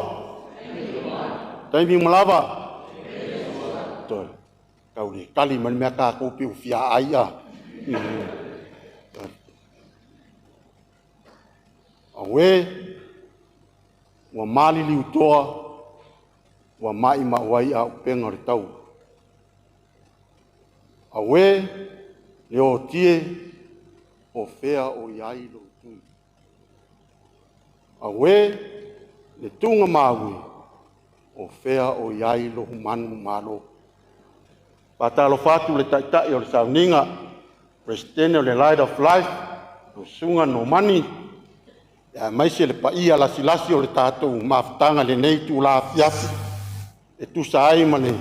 Taimi malava. Toi. Kau le kali man mea ka kou piu fia ai a. Awe ua mali li utoa ua mai ma wai a upenga o le tau. Awe le o tie o fea o iai lo tui. Awe le tunga maui o fea o iai lo humanu malo. Patalo fatu le taitai o le sauninga, presidente o le Light of Life, o sunga no mani, ia maise le paia lasilasi o le tātou mafutanga le nei tūla fiafi, e tusa ai ma le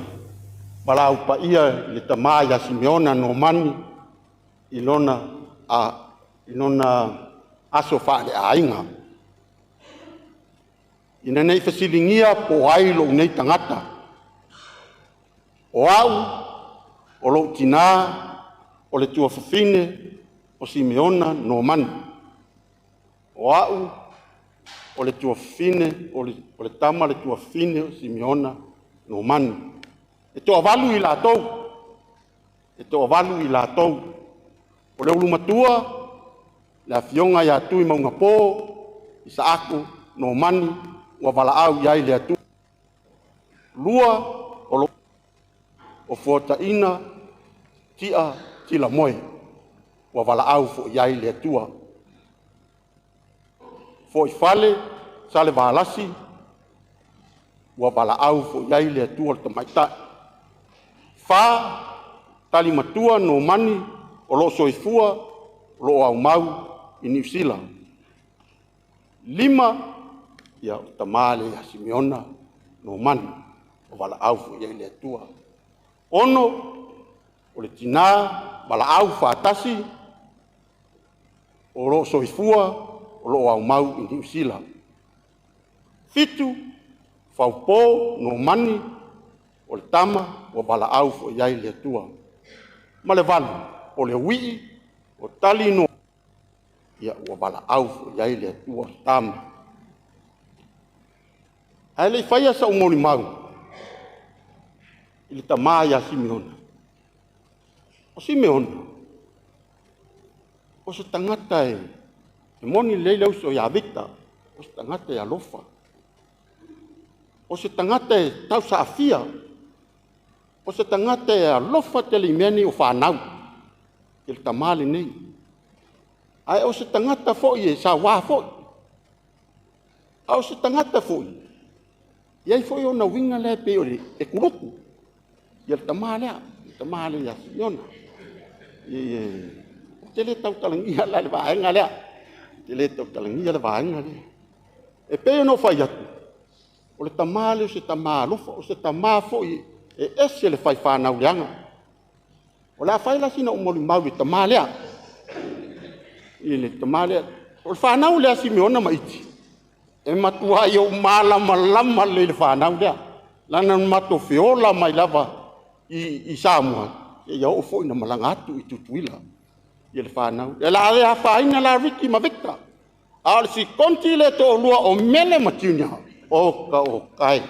palau paia le tamā ia Simeona no mani, i lona, i lona aso whaale ainga. Ina nei fasilingia po ai lo nei tangata. O au, o lo tina, o le tuafafine, o Simeona no mani. O au, o le tuafafine, o le tama le tuafafine, o Simeona no mani. E toa valu i lātou. E toa valu i lātou. O le ulumatua, le afionga ia tui maunga pō, Isaako Nomani ua valaau i ai le Atua. Lua o lo o fuataina tia tilamoe ua valaau foi i ai le Atua. Foi fale sale valasi ua valaau foi i ai le Atua le tamaitai. Fa talimatua Nomani o lo o soifua o lo o aumau i Niu Sila. Lima, ia o tamā le ia Simeona Nomani o valaau foi i ai le Atua. Ono, o le tinā valaau faatasi o lo o soifua o lo o aumau i Niu Sila. Fitu, faupō Nomani o le tama ua valaau foi i ai le Atua. Ma le valu, o le uii o tali no ia ua valaau foi i ai le Atua tama. Ae le i faia sa molimau i le tamā ia Simeona. O Simeona, o se tagata e moni lelei le uso ia Victor, o se tagata e alofa. O se tagata e tausaafia. O se tagata e alofa tele i mea nei o fanau, i le tamā lenei. Ae o se tagata foi e sauā foi. A o se tagata foi, i ai foi ona uiga lea pei o le e kuluku. Ia le tamā lea, le tamā lea ia Simeona. O te le tautalagia la le vaega lea. Te le tautalagia le vaega lea. E pei ona ou fai atu, o le tamā lea o se tamā alofa, o se tamā foi e ese le fai fanau leaga. O le a fai la sina ou molimau i le tamā lea. I le tamā lea. O le fanau lea Simeona ma Iti, e matua i ou malamalama lelei i le fanau lea. Lana na matou feola mai lava i Samoa, ia oo foi na malaga atu i Tutuila i le fanau. E la le afaina la Ricky ma Victor. A o le sikonti le toalua o Mele ma Junior. O ka o kai.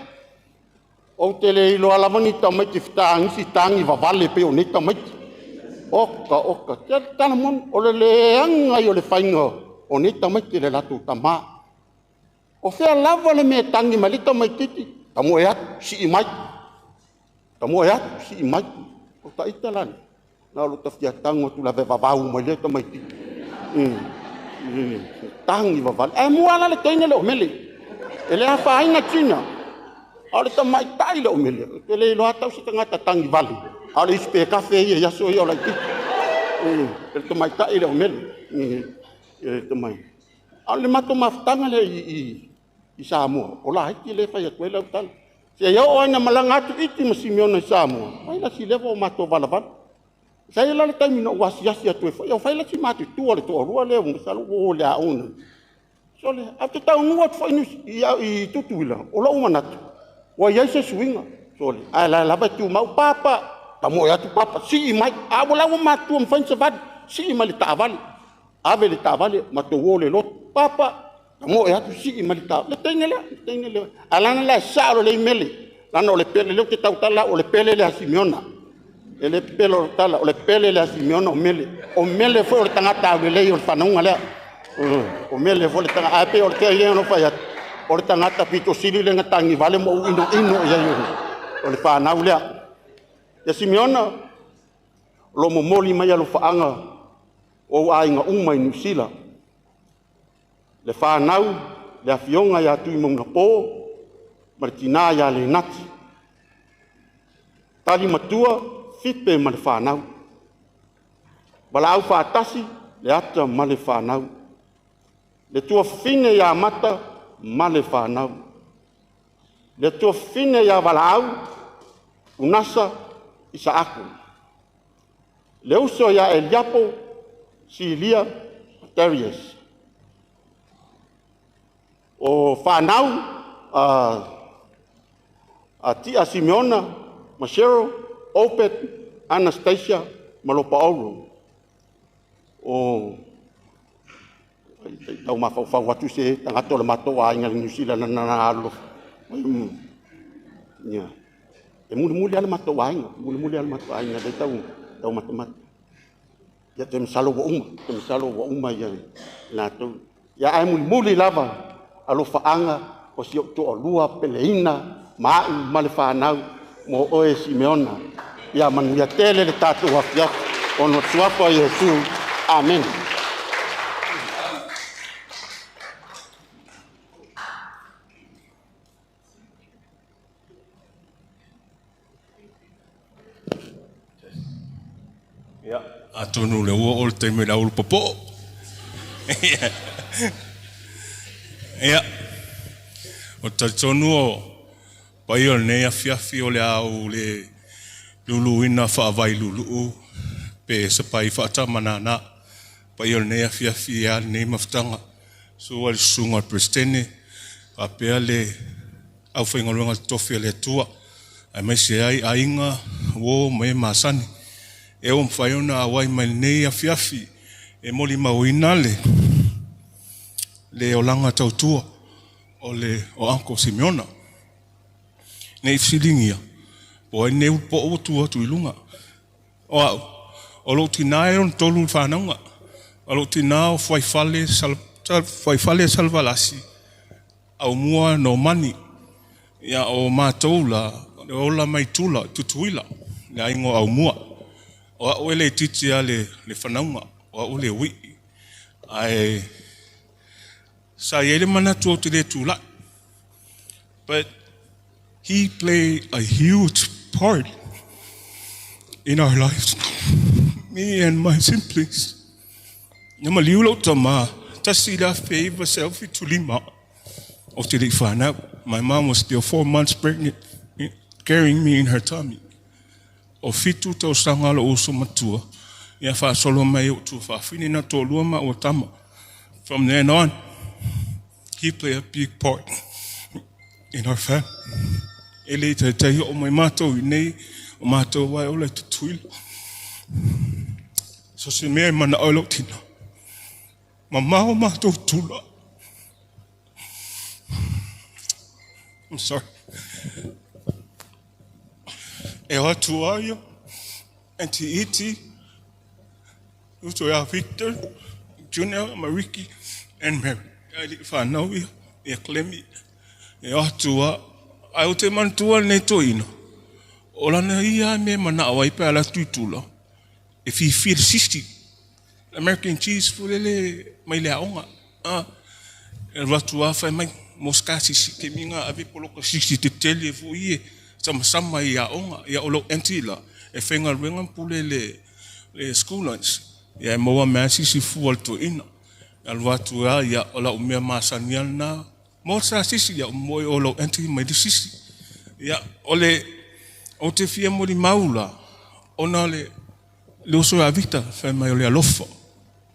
O te le iloa lava ni tamaiti fetaagisi tagi vavale pei o nei tamaiti. Oka, oka, te tala moni, o le leaga ia o le faiga o nei tamaiti le latou tamā. O fea lava le mea e tagi mai le tamaitiiti, tamoe atu, sii mai. Tamoe atu, sii mai. O taita la lea. Na o lo tafia tango atu la ve vavau mai le tamaitiiti. Tangi vavale. Ae mua la le teine le o Mele. E le afaina tina. A o le tamaitai le o Mele. O te le iloa tau se tagata tangi vale. A o le isi pe kafe ia i aso ia o laitiiti. E le tamaitai le o Mele. E le tamai. A o le matou mafutaga lea i Samoa, o laiti le fai atu ai lau tala. Se ia oo ai na malaga atu Iti ma Simeona i Samoa, fai la si lefa o matou valavala. Sa ia la le taimi na ou asiasi atu ai foi, o fai la si matutua le toalua lea, masalo ua o le aoga. Sole, a te taunuu atu foi i Tutuila, o lou manatu, ua i ai se suiga. Sole, ae la lava e tumau, papa, tamoe atu papa, sii mai. A ua la ua matua mafai ona savali, sii mai le taavale. Ave le taavale, matou o le lotu. Papa, tamoe atu, sii mai le taavale. Le teine lea, le teine lea. A lana la e sao lelei mele. Lana o le pele, lea ou te tautala, o le pele lea a Simeona. E le pele o le tala, o le pele lea a Simeona o Mele. O Mele foi o le tagata aulelei o le fanauga lea. O Mele foi le tagata, ae pei o le tele lea na fai atu. O le tagata pito sili le gatangi vale mo ino ino ia i o le fanau lea. Ia Simeona, o lo momoli mai alofaanga o aiga uma i Niu Sila. Le fanau, le afioga ia Tuimaunapo, ma le tinā ia Lenati. Tali matua, Fipe ma le fanau. Valaau faatasi, le ata ma le fanau. Le tuafafine ia Mata ma le fanau. Le tuafafine ia Valaau, Unasa, Isaako. Le uso ia Eliapo, Silia, Darius. O fanau a Tia Simeona, Masero, Opet, Anastasia, ma Lopaolo. O tau mafaufau atu se tagata o le matou aiga le Niu Sila na na alo. Ia. E mulimuli lava le matou aiga, mulimuli lava le matou aiga le tau matamata. Ia te masalo ua uma, te masalo ua uma ia latou. Ia ae mulimuli lava alofaaga o si ou toalua peleina ma au ma le fanau mo oe Simeona. Ia manuia tele le tatou afiafi ona o le suafa o Iesu. Amene. Ia, atonu le ua o le taimi le aulu popo'o. Ia, o talitonu o paia o lenei afiafi o le au le luluina faavai luluu pe sapai faatamanana. Paia o lenei afiafi ia lenei mafutaga. Sua le susuga o le Peresetene, faapea le aufaigaluega totofi a le Atua, aemaise ai aiga, uo ma e masani. E ua mafai ona auai mai lenei afiafi e molimauina le olaga tautua o le o Uncle Simeona. Nei fesiligia, po o ai lenei ulupo'o ua tu atu i luga. O au, o lou tinā e 63 le fanauga. O lou tinā o Fuaifale, Fuaifale Salevalasi, Aumua Nomani. Ia o matou la, o le ola mai Tula, Tutuila, le aiga o Aumua. O au e le itiiti lava le fanauga, o au le ui'i. Ae sa i ai le manatu ou te le tulai. But he played a huge part in our lives. Me and my siblings. Na maliu lou tama, 1975 o te le i whanau. My mom was still 4 months pregnant, carrying me in her tummy. O 7 tausaga lou uso matua, ia faasolo mai ou tuafafine na toalua ma ua tama. From then on, he played a big part in our family. E le taitai o mai mātou i nei, o mātou ai ola i Tutuila. So se mea e mana o lou tina. Mamao mātou tula. I'm sorry. E o atu aia, Auntie Iti, uso ia Victor, Junior, Mariki, and Mary. Ai li whanau ia, ia Clemmy. E o atu a, ai o te manatua nei toina. O lana ia me mana o ai pe ala tuitula. E fifi le 60. American cheese fulele mai le aonga. Ah, e ratu a whai mai moska sisi ke minga ave poloka 60 te tele fu ie sama sama i aonga. Ia o lo auntie la. E whainga ruenga pule le school lunch. Ia e maua mea sisi fu al toina. Ia ratu a ia o la umea masani na. Mo sa sisi ia moe o lo auntie mai le sisi. Ia o le o te fia moli maula ona le uso a Victor whai mai o le alofa.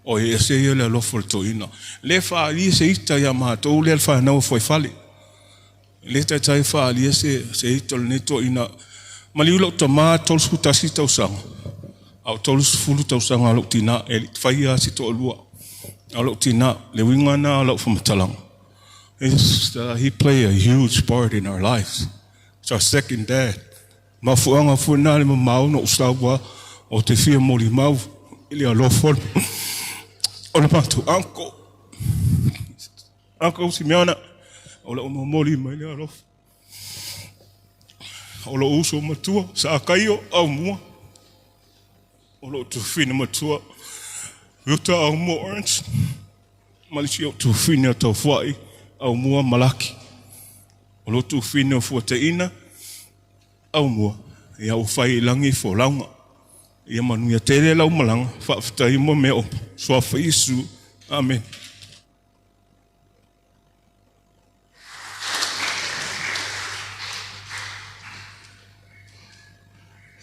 O e ese ia le alofa o le toina. Le whaalia se ita ia mātou le whanau fo whale. Le taitai whaalia se ita o le toina. Maliu lau tama 31 tausaga. Au 30 tausaga lau tina e whai a si to'alua. Au lau tina le winga na lau whamatalanga. He played a huge part in our lives. It's our second dad. Mafuanga funa le mamau no usawa o te fia moli mau i le alofa o le mātou uncle. Uncle Simeona o le omamoli mai le alofa. O lo uso matua sa akaio au mua. O lo tufina matua Ruta au mua orange. Malisi o tufina o taufuai au mua malaki. O lo tufina o fuateina au mua. Ia o whai langi fo launga. Ia manuia tele lau malanga. Whaaftai mo mea o suafa Isu. Amen.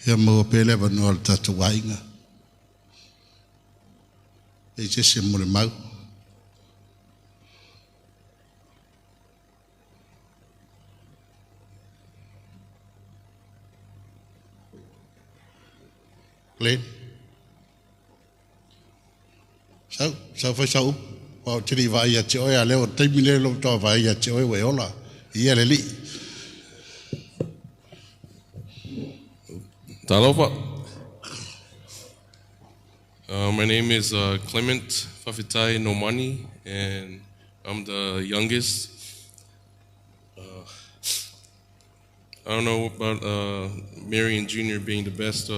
Ia maua pele wanoa le tātou wainga. E jese mo le mau. Glenn. Sau, sau fai sau upu. Wau tiri vai ia te oe a leo taimi le lo toa vai ia te oe ue ola. Ia le li. Talofa. My name is Clement Fafitai Nomani, and I'm the youngest. I don't know about Mary and Junior being the best,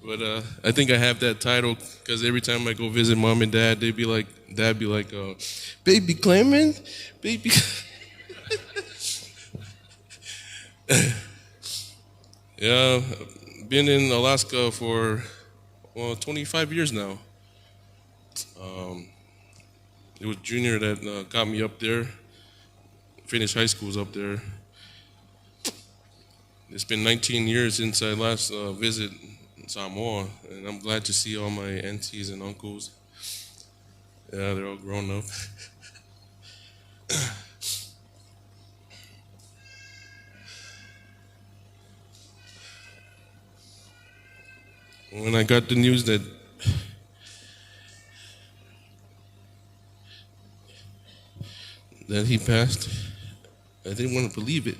but I think I have that title because every time I go visit mom and dad, they'd be like, Dad be like, "Baby Clement, baby." Yeah, been in Alaska for 25 years now. It was Junior that got me up there. Finished high school's up there. It's been 19 years since I last visit Samoa, and I'm glad to see all my aunties and uncles. Yeah, they're all grown up. When I got the news that he passed, I didn't want to believe it.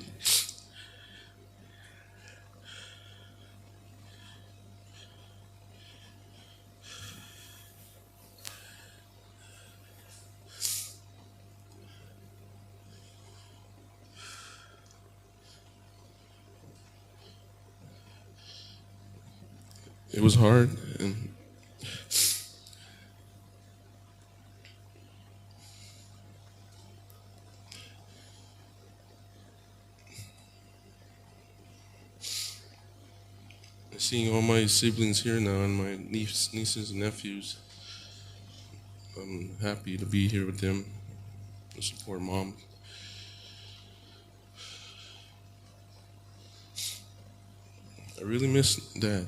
It was hard, and seeing all my siblings here now and my nieces and nephews, I'm happy to be here with them to support mom. I really miss Dad.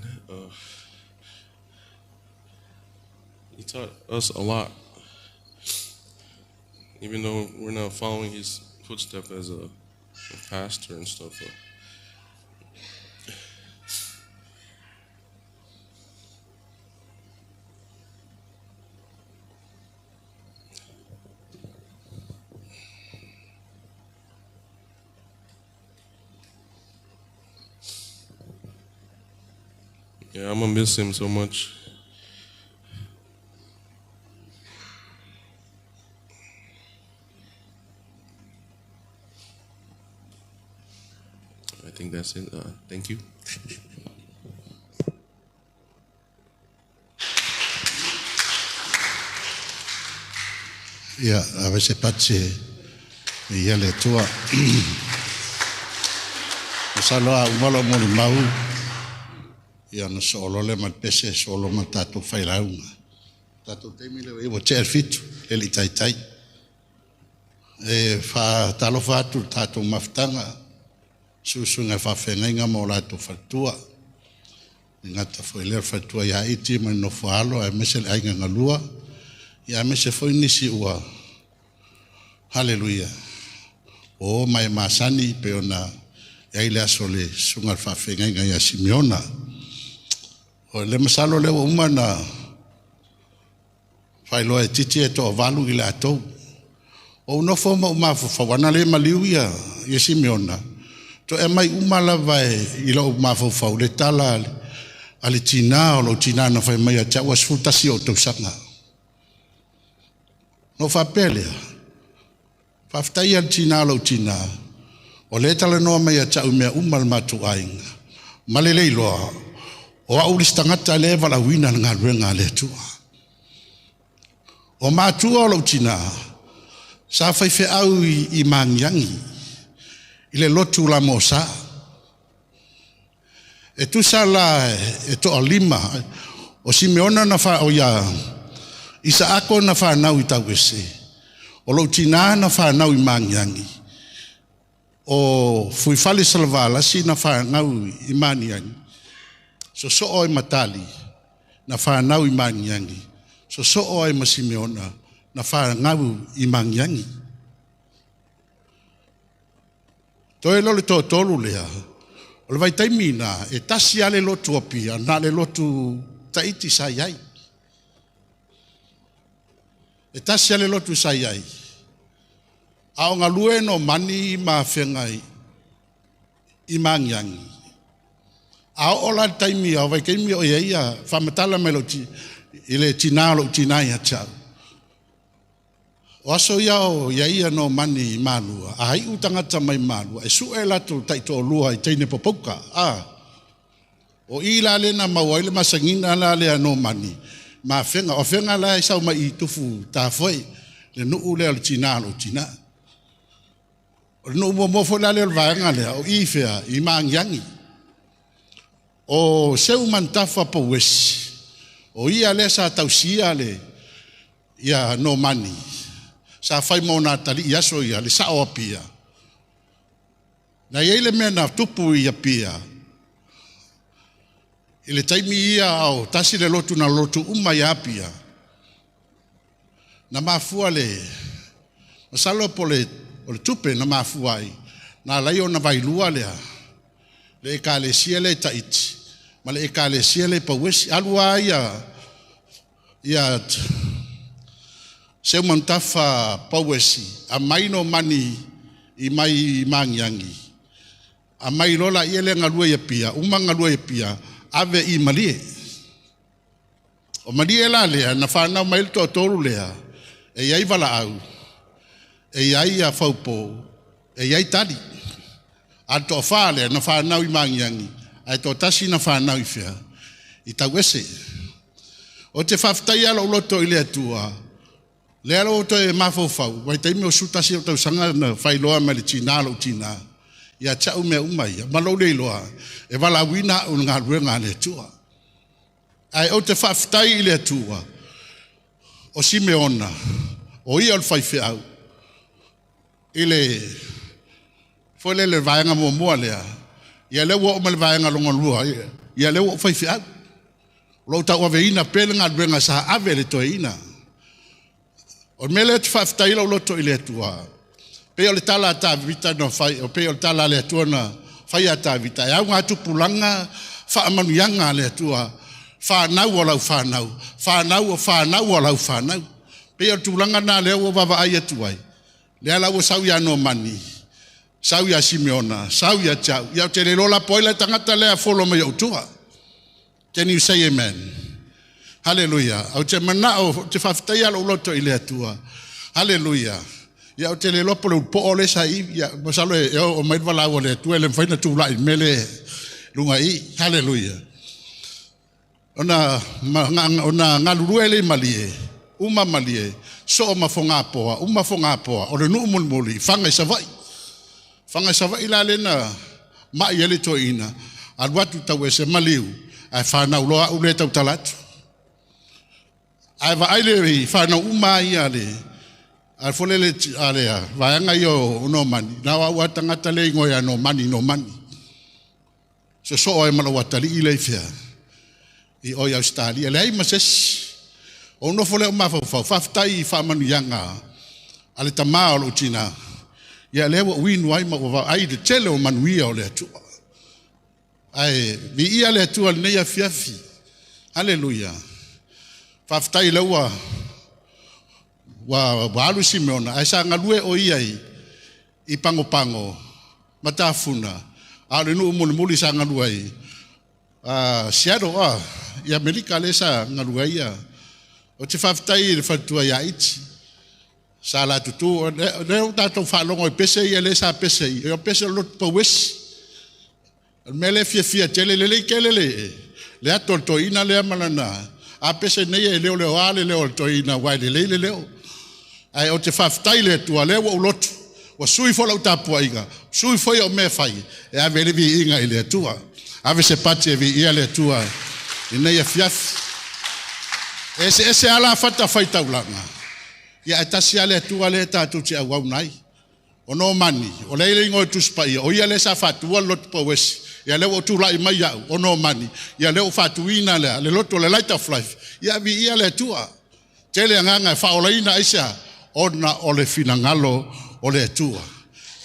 He taught us a lot, even though we're not following his footsteps as a pastor and stuff. Yeah, I'm gonna miss him so much. I think that's it. Thank you. Ia, ave se pati ia le tua. Masalo a umalo mo le mau. Ia na so le ma pese so lo ma tatou failauga. Tatou taimi le e ua tea 7 le li taitai. E fa talofa atu le tatou mafutaga susuga faafeagaiga ma o latou faletua. E gata foi lea le faletua ia iti ma le nofo alo ae aemaise le aiga galua. Ia aemaise foi nisi ua haleluia. O mai masani pe ona e ai le aso le susuga le faafeagaiga ia Simeona. O le masalo lea ua uma na failoa e titi e toavalu i le atou. O unofo ma umafaufau, ana le maliu ia, ia Simeona. To e mai uma lava e i lou mafaufau, le tala a le tina o lou tina na fai mai a te ua 11 o tausaga. No faapea lea, faafetai a le tina o lou tina, o le talanoa mai a te au mea uma le matou aiga. Ma le leiloa, o au le tagata le valauina le galuega a le Atua. O matua o lou tina, sa faifeau i Magiagi, i le lotu la mosa. E tusa la e toa lima, o Simeona na wha, o ia, Isaako na whanau i tauese, o lou tina na whanau i Magiagi, o Fuifale Salavalasi na whanau i Magiagi, so so oi Matali na whanau i Magiagi, so so oi ma Simeona na whanau i Magiagi. Toe lo le tōtolu lea, o le vaitaimi na, e tasi ale lotu apia, na le lotu taiti sa iai. E tasi ale lotu sa iai. A o ngalue no mani ma whengai i Magiagi. A o la taimi, a o vaikaimi o ia ia, whamatala mai lo ti, i le tina lo tina ia tau. O aso ia o ia ia no mani i Malua, a i utangata mai Malua, e sue lato taito lua i teine popouka. A, o i la lena maua ile masangina la lea no mani, ma whenga, o whenga la e sau mai i tufu tāwhai, le nuu lea o le tina lo tina. O le nuu mua mofo la lea o le vaenga lea, o i whea, i maangiangi. O seu mantafa powesi, o ia lea sa tausia le, ia no mani, sa whai mona tali i aso ia, le sao apia. Na ia ile mea na tupu i apia, i le taimi ia au, tasi le lotu na lotu uma i apia. Na mafua le, masalo po le, o le tupe na mafua ai, na lai o na vailua lea, le e kalesia le taiti, ma le e kalesia le pawesi, alua ia, ia, seu mantafa pawesi, a mai no mani i mai mangiangi. A mai lola ia le ngalua ia pia, uma ngalua ia pia, ave i malie. O malie la lea, na whanau mai le toatoru lea, e iai walaau, e iai a whaupo, e iai tali. A toa wha lea, na whanau i mangiangi, a toa tasi na whanau i whia, i tau ese. O te whawhtai ala uloto i le atua, lea lo toe mafofau, wai taimi o sutasi o tausanga na whailoa mai le tina lo tina. Ia tau mea uma ia, ma lou leiloa, e walawina o ngā ruenga le atua. Ai o te whawhtai i le atua, o Simeona, o ia o le whaiwheau, i le, foile le vaenga mua lea, ia lea ua o ma le vaenga longa lua, ia lea ua o whaiwheau. Lo tau aveina pele ngā ruenga sa ave le toeina. O mele te whawhtai lau loto i le atua. Pe o le tala a Tavita na whai, o pe o le tala le atua na whai a Tavita. E au ngā tupulanga, whaamanuianga le atua. Whanau o lau whanau, whanau o whanau o lau whanau. Pe o tūlanga nā lea ua wawa ai atu ai. Lea lau sau ia no mani, sau ia Simeona, sau ia tau. Ia te le lola poila tangata lea folo mai au tua. Can you say amen? Hallelujah. Au te mana o te whawhtai ala uloto i le atua. Hallelujah. Ia o te le lopo le upo o le sa i, ia masalo e o mai wala o le atua le mwhaina tūla i mele lunga i. Hallelujah. Ona, ona ngalurue le malie, uma malie, so o mawhonga poa, uma whonga poa, o le nuu mulimuli, whangai sawai. Whangai sawai la lena, mai ele toina, alu atu tau e se maliu, ai whanau loa ule tau talatu. Ai wa aile i whanau uma ia le, ai fole le alea, vaanga i o no mani, nā wa ua tangata le ingoia no mani, no mani. So so o e malawa tali i le i whia, i oi Australia, le ai masesi, o no fole o mawhau, whawhtai i whamanu a le tamā o lo tina, ia le ua uinu ai ma ua ai le tele o manuia o le atua. Ai, vi ia le atua le nei afiafi. Hallelujah. Whawhtai le ua, ua alu Simeona, ai sa ngalue o ia i pango pango, matafuna, a le nuu mulimuli sa ngalue ai. Seattle, i Amerika le sa ngalue ia. O te whawhtai i le whatua ia iti. Sa la tutu, le o tātou whalongo i pese ia le sa pese i. O pese lot pawesi. Mele fia fia tele le le kele le. Le ato toina le malana. A pese nei e leo leo a le leo toina wai le le leo. Ai o te whawhtai le atua le ua ulotu. Wa sui fo lau tapua inga. Sui fo ia o mea whai. E ave le vi inga i le atua. Ave se pati e vi ia le atua. I nei a fiafi. Ese ese ala whata whai taulanga. Ia e tasi ale atua le tātou te au au nai. O no mani, o leile ingo e tuspa ia, o ia le sa whatua lotu pawesi. Ia leo o tūlai mai au, o no mani. Ia leo whatuina lea, le lotu le light of life. Ia vi ia le atua. Tele anganga e whaolaina aisa, ona o le finangalo o le atua.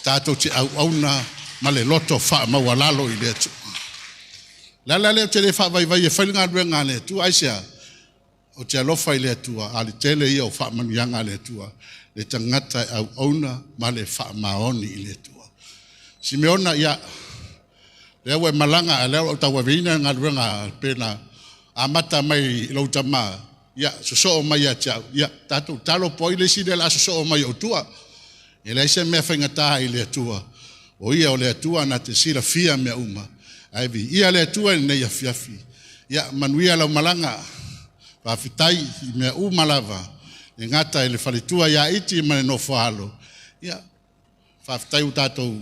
Tātou te au auna ma le loto wha maualalo i le atua. Lala leo te le whaavaivai e whainga ruenga le atua aisa. O te alofa i le atua, a le tele ia o whaamanuianga le atua, le tangata au auna ma le whaamaoni i le atua. Simeona ia, lea ua malanga, lea o tau aveina ngā ruenga pena, a mata mai i lau tama, Ia, sosoo mai ia te au. Ia, tatou talo po ai le isi lea o le a sosoo mai o tua. E leai se mea faigata i le Atua. O ia o le Atua na te silafia mea uma. Ae viia le Atua i lenei afiafi. Ia, manuia lau malaga. Faafetai i mea uma lava. E gata i le faletua ia Iti ma le nofoalo. Ia, faafetai ua tatou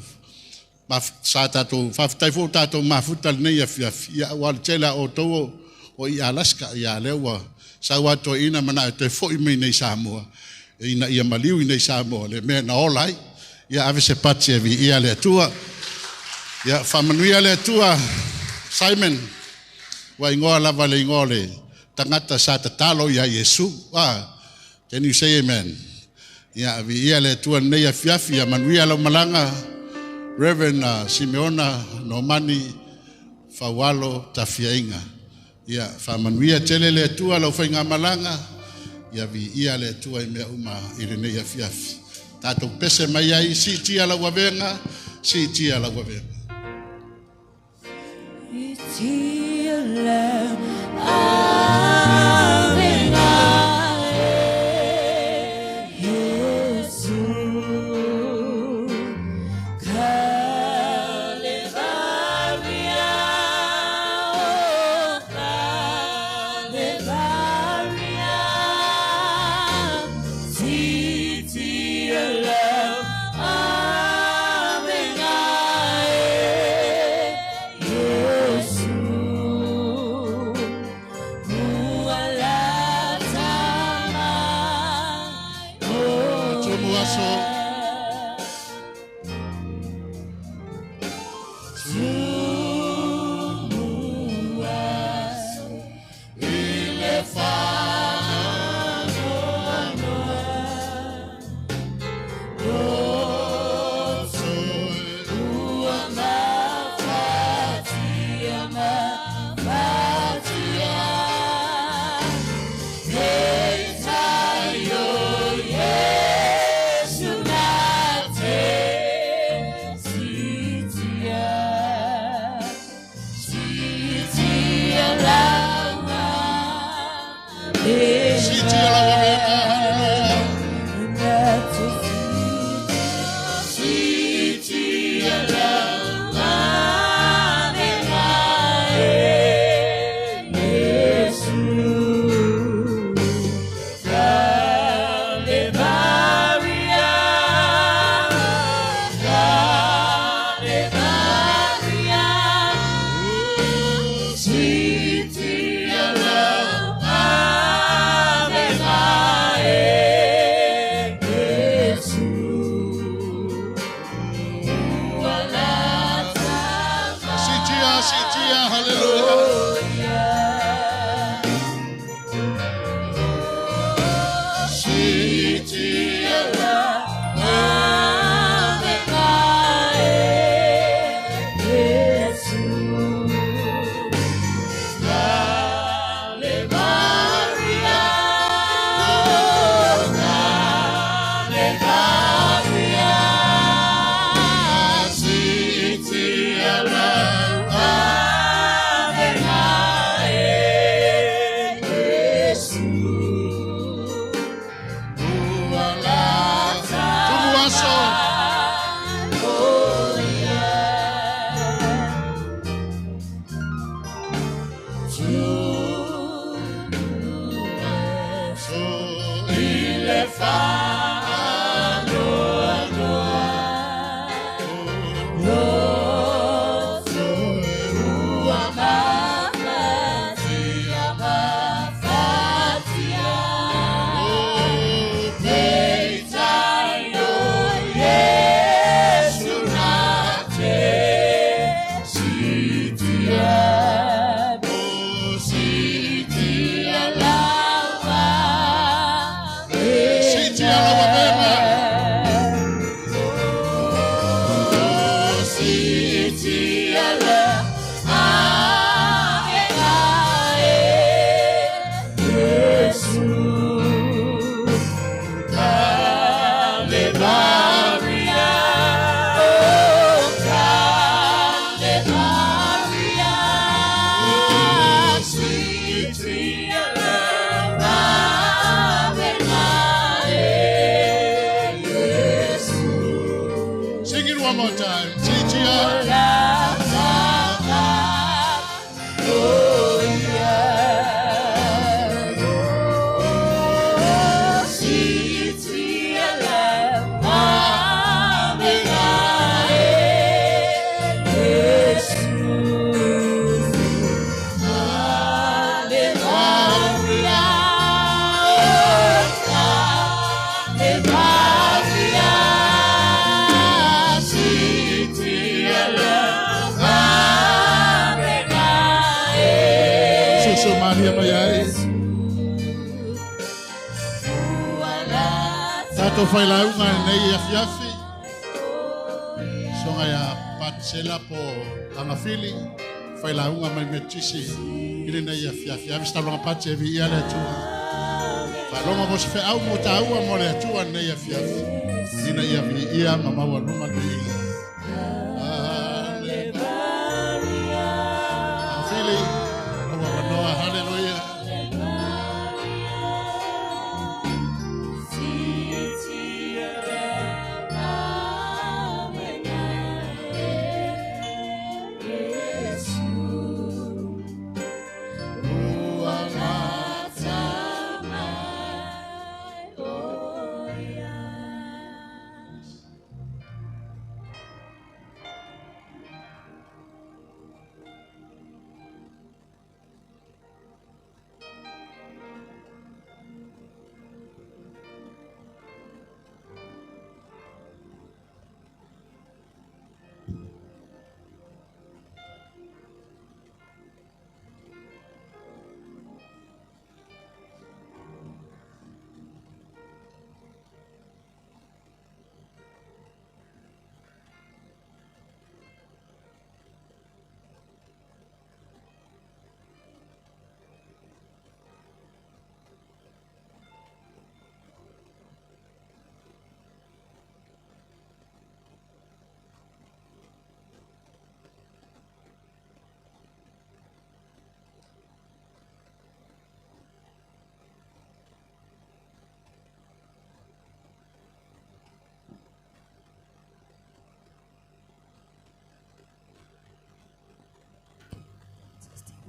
sa tatou faafetai foi ua tatou mafuta lenei afiafi. Ia, ua le tele a outou o i Alaska. Ia, lea ua sau atoaina mana e toe foi mai nei Samoa. Ina ia maliu i nei Samoa, le mea na ola ai. Ia, ave se pati e viia le Atua. Ia, faamanuia le Atua. Simon, ua ingoa lava le ingoa le tagata sa tatalo ia Iesu. Ah, can you say amen? Ia, viia le Atua lenei afiafi. Ia manuia lau malaga. Reverend Simeona Nomani Faualo Tafiaiga. Ia, faamanuia tele le Atua lau faigamalaga. Ia viia le Atua i mea uma i lenei afiafi. Tatou pese mai ai, siitia lau avega, siitia lau avega. Siitia lau avega e Iesu. Kalevaria, oh, Kalevaria. Siitia lau avega e Iesu. Ua lata mai Tumu aso. Tumu aso i le faanoanoa. Loto ua mafatia, mafatia. Peitai o Iesu na te siitia. Siitia lau avega. Siitia lau avega, hallelujah. Na te siitia lau avega e Iesu. Kalevaria, Kalevaria. Siitia lau avega e Iesu. Ua lata Siitia, siitia, hallelujah. Siitia lau avega e Iesu. Kalevaria, Kalevaria. Siitia lau avega e Iesu. Ua lata Tumu aso. mai Tumu aso i le faanoanoa. Loto ua mafatia, mafatia. Peitai o Iesu na te siitia. ahia mai ai. Tātou whailauga nei afiafi. Songa ia Patsela po Angafili. Whailauga mai metisi. I le nei afiafi. Ave staloga Patse e vi ia le atua. Whalonga mo se wheau mo tāua mo le atua nei afiafi. Ina ia vi ia ma maua luma le inga. Angafili. Aua manoa. Hallelujah.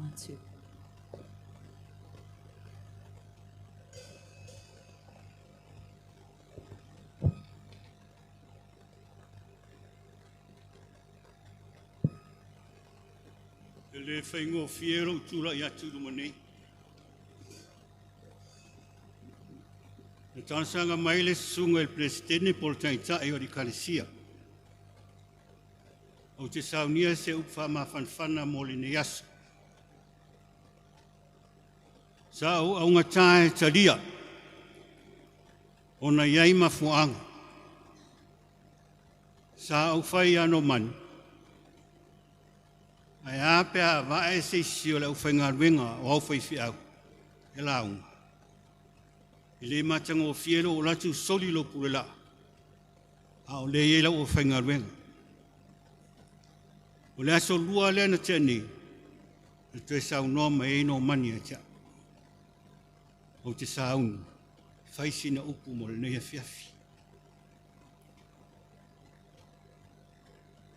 One, two. E le whaingo fiero tūra i atu ruma nei. Le tānsanga mai le sunga el presidente por taitai o di kalesia. O te saunia se upfa mafanfana mo le nei aso. Sa o aunga tae talia o na iai mafuanga. Sa au whai ano mani. Ai a pea vae se isi o le au whai ruenga o au whai whiau. E launga. I le matanga o fielo o latu soli lo pule la. A o le iei lau o whai ruenga. O le aso lua lea na tēnei. E toe saunoa mai e no mani a tia. O te saunu, whaisina upu mo le nei afiafi.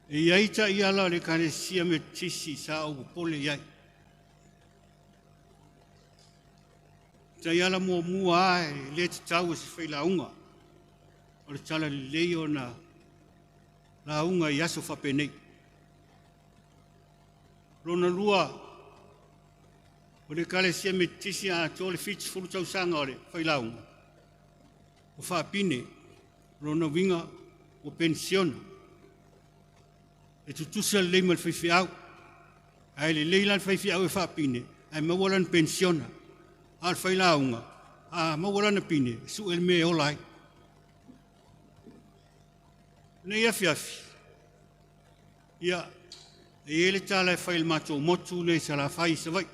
E iai ta iala le kalesia me tisi sa au pole iai. Ta iala mua mua ai le te tau e se whai launga. O le tala lelei o na launga i aso whapenei. Lona lua, o le kalesia me tisi a tō le whitu fulu tausanga o le whailaunga. O whaapine, lona winga o pensiona. E tutusa le leima le whaiwhiau. Ai le leila le whaiwhiau e whaapine, ai maualana pensiona. A le whailaunga, a maualana pine, su el me ola ai. Nei afi afi. Ia, e ele tala e whai le mātou motu nei sa la whai sa vai.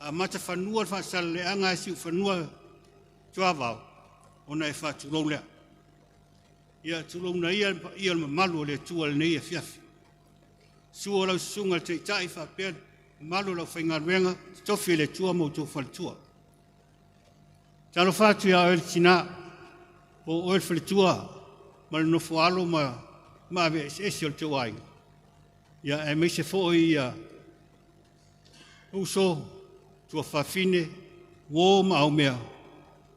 A mata whanua le whaasala le anga e siu whanua tuavao, ona e whaatulou lea. Ia tulou na ia, ia le mamalu o le atua le nei afiafi. Sua lau susunga le teitai whaapea, mamalu lau whaingaluenga, te tofi le atua mo tō whaletua. Talo whātu ia oe le tina, o oe le whaletua, ma le nofo alo ma ave ese ese o le te wainga. Ia e meise fo ia uso, tua whawhine, wō ma au mea,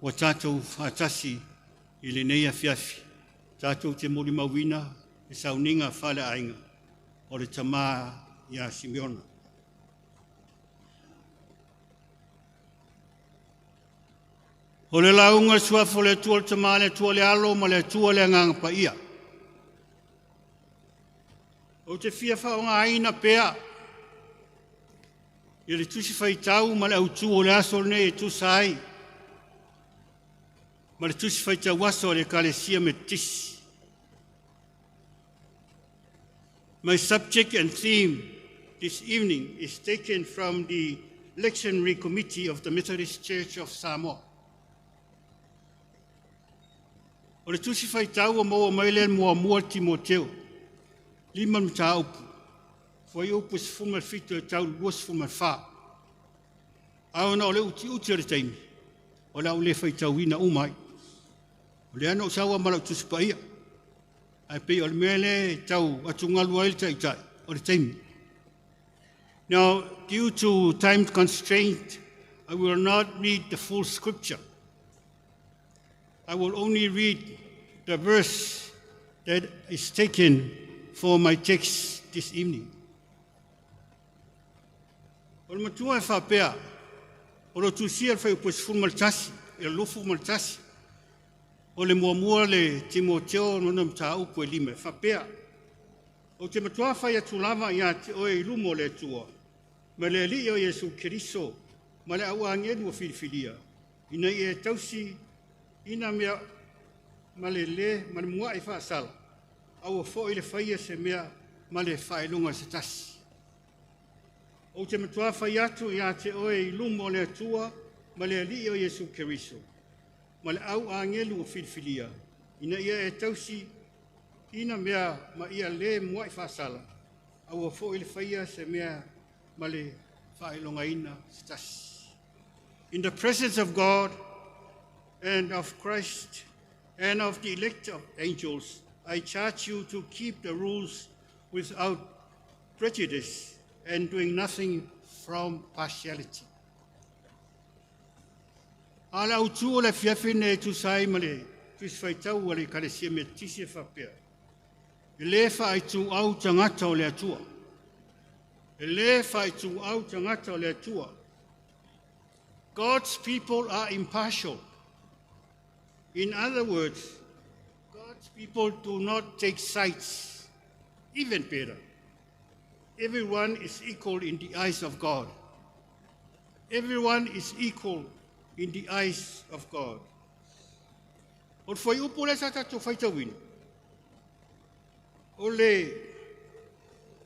o tātou whātasi i le nei afiafi. Tātou te muri mauina, e sauninga whale ainga, o le tamā ia Simeona. O le launga suafo le atua le tamā le atua le alo ma le atua le anganga pa ia. O te fia whaonga aina pea, Ia le tusi faitau ma le autū o le aso lenei e tusa ai ma le tusi faitau aso a le Ekalesia Metotisi. My subject and theme this evening is taken from the Lectionary Committee of the Methodist Church of Samoa. O le tusi faitau ua maua mai lea i le muamua Timoteo, 5 mataupu, fuaiupu 17 e tau i le 24. A ona o le utiuti o le taimi, o le a ou le faitauina uma ai. O lea na ou sau lava ma lau tusi paia, ae pei o le mea lea e tau atugalu ai le taitai, o le taimi. Now, due to time constraint, I will not read the full scripture. I will only read the verse that is taken for my text this evening. O le matua e faapea, o lo tusia le fuaiupu 11, e 21, o le muamua le Timoteo lona mataupu e 5, e faapea, Ou te matua fai atu lava ia te oe i luma o le Atua, ma le Alii o Iesu Keriso, ma le au agelu ua filifilia, ina ia e tausi ina mea ma le le ma le mua'i faasala, aua foi le faia se mea ma le faailoga se tasi. Ou te matua fai atu ia te oe i luma o le Atua ma le Alii o Iesu Keriso, ma le au agelu ua filifilia, ina ia e tausi ina mea ma ia le mua'i faasala, aua foi le faia se mea ma le faailogaina se tasi. In the presence of God and of Christ and of the elect of angels, I charge you to keep the rules without prejudice and doing nothing from partiality. A le autū o le afiafi nei e tusa ai ma le Tusi Faitau a le Ekalesia Metotisi e faapea, E lē faaituau tagata o le Atua. E lē faaituau tagata o le Atua. God's people are impartial. In other words, God's people do not take sides. Even better, everyone is equal in the eyes of God. Everyone is equal in the eyes of God. O le fuaiupu lea sa tatou faitauina, o le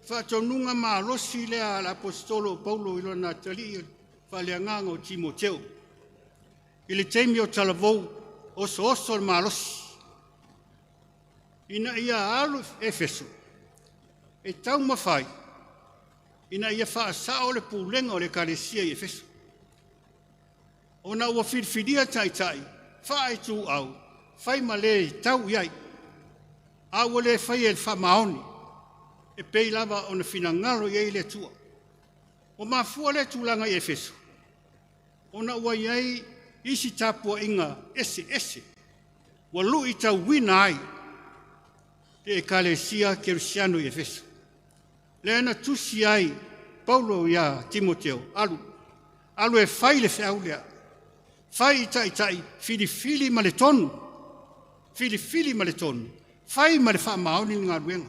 faatonuga malosi lea a le Aposetolo o Paulo i lona atalii faaleagaga o Timoteo. I le taimi o talavou, osooso le malosi. Ina ia alu i Efeso, e taumafai ina ia faasao le pulega o le Ekalesia i Efeso. Ona ua filifilia taitai faaituau, fai ma le tau i ai, a ua le faia i le faamaoni, e pei lava ona finagalo i ai le Atua. Ua mafua lea tulaga i Efeso, ona ua i ai isi tapuaiga eseese ua luitauina ai le Ekalesia Kerisiano i Efeso. Lea na tusi ai Paulo iā Timoteo, alu, alu e fai le feau lea. Fai i taitai filifili ma le tonu, filifili ma le tonu, fai ma le faamaoni le galuega.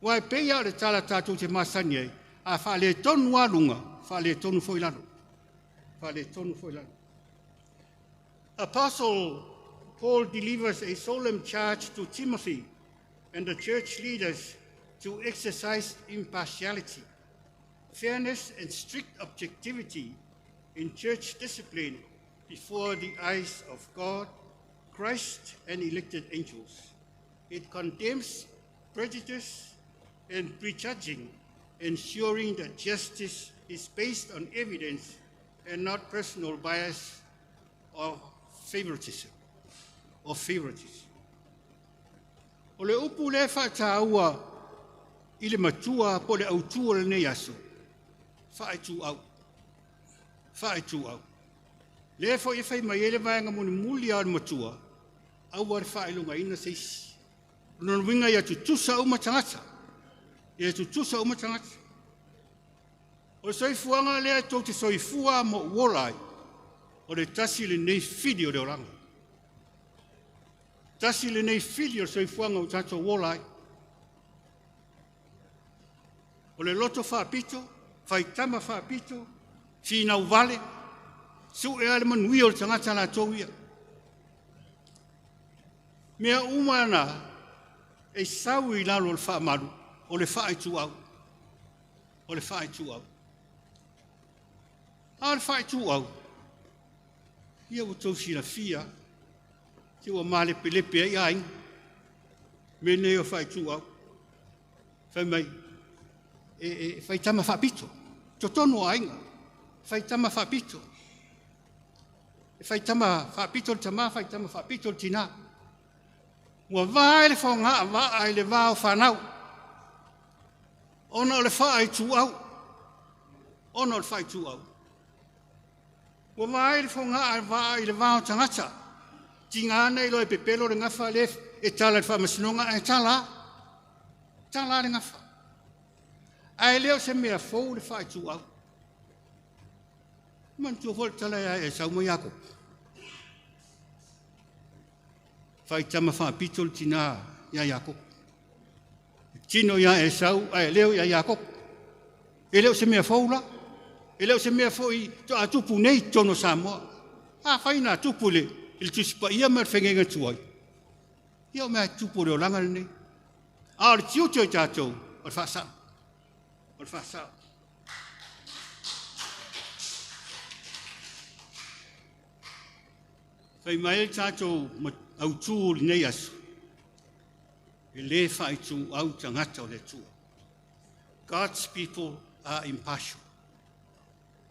Aua e pei lava o le tala tatou te masani ai, a faaletonu lava luga, faaletonu foi lalo. Faaletonu foi lalo. Apostle Paul delivers a solemn charge to Timothy and the church leaders to exercise impartiality, fairness, and strict objectivity in church discipline before the eyes of God, Christ, and elected angels. It condemns prejudice and prejudging, ensuring that justice is based on evidence and not personal bias or favoritism. Or favoritism. O le upu lea e faataua i le matua po o le autū o lenei aso, faaituau, faaituau. Lea foi e fai mai ai le vaega mulimuli lava o le matua, aua le faailogaina se isi. O lona uiga ia tutusa uma tagata, ia tutusa uma tagata. O le soifuaga lea tou te soifua ma ou ola ai, o le tasi lenei fili o le olaga. Tasi lenei fili o le soifuaga ua tatou ola ai. O le loto faapito, Faitama faapito, finau vale, su'e a le manuia o le tagata latou ia. Mea uma na e sau i lalo o le faamalu o le faaituau. O le faaituau. A o le faaituau, ia ua tou silafia, se ua malepelepe ai aiga. Mea nei o faaituau. Fai mai, e faitama faapito. Totonu o aiga, faitama faapito. E faitama faapito le tamā, faitama faapito le tinā. Ua va ai le fogaa vaa i le va o fanau. Ona o le faaituau. Ona o le faaituau. Ua va ai le fogaa vaa i le va o tagata. Tiga ana i loa e pepelo le gafa le e tala i le faamasinoga ae tala. Tala le gafa. Ae le o se mea fou le faaituau. Manatua foi le tala ia Esau ma Iakopo. Faitama faapito le tinā ia Iakopo. Tino ia Esau ae leo ia Iakopo. E le o se mea fou la. E le o se mea foi to a tupu nei totonu o Samoa. A fai na tupu le i le Tusi Paia ma le fegega tuai. Ia o mea tupu o le olaga lenei. A o le tiute o i tatou, o le faasao. O le faasao. Fai mai le tatou autū o lenei aso, e lē faaituau tagata o le Atua. God's people are impartial.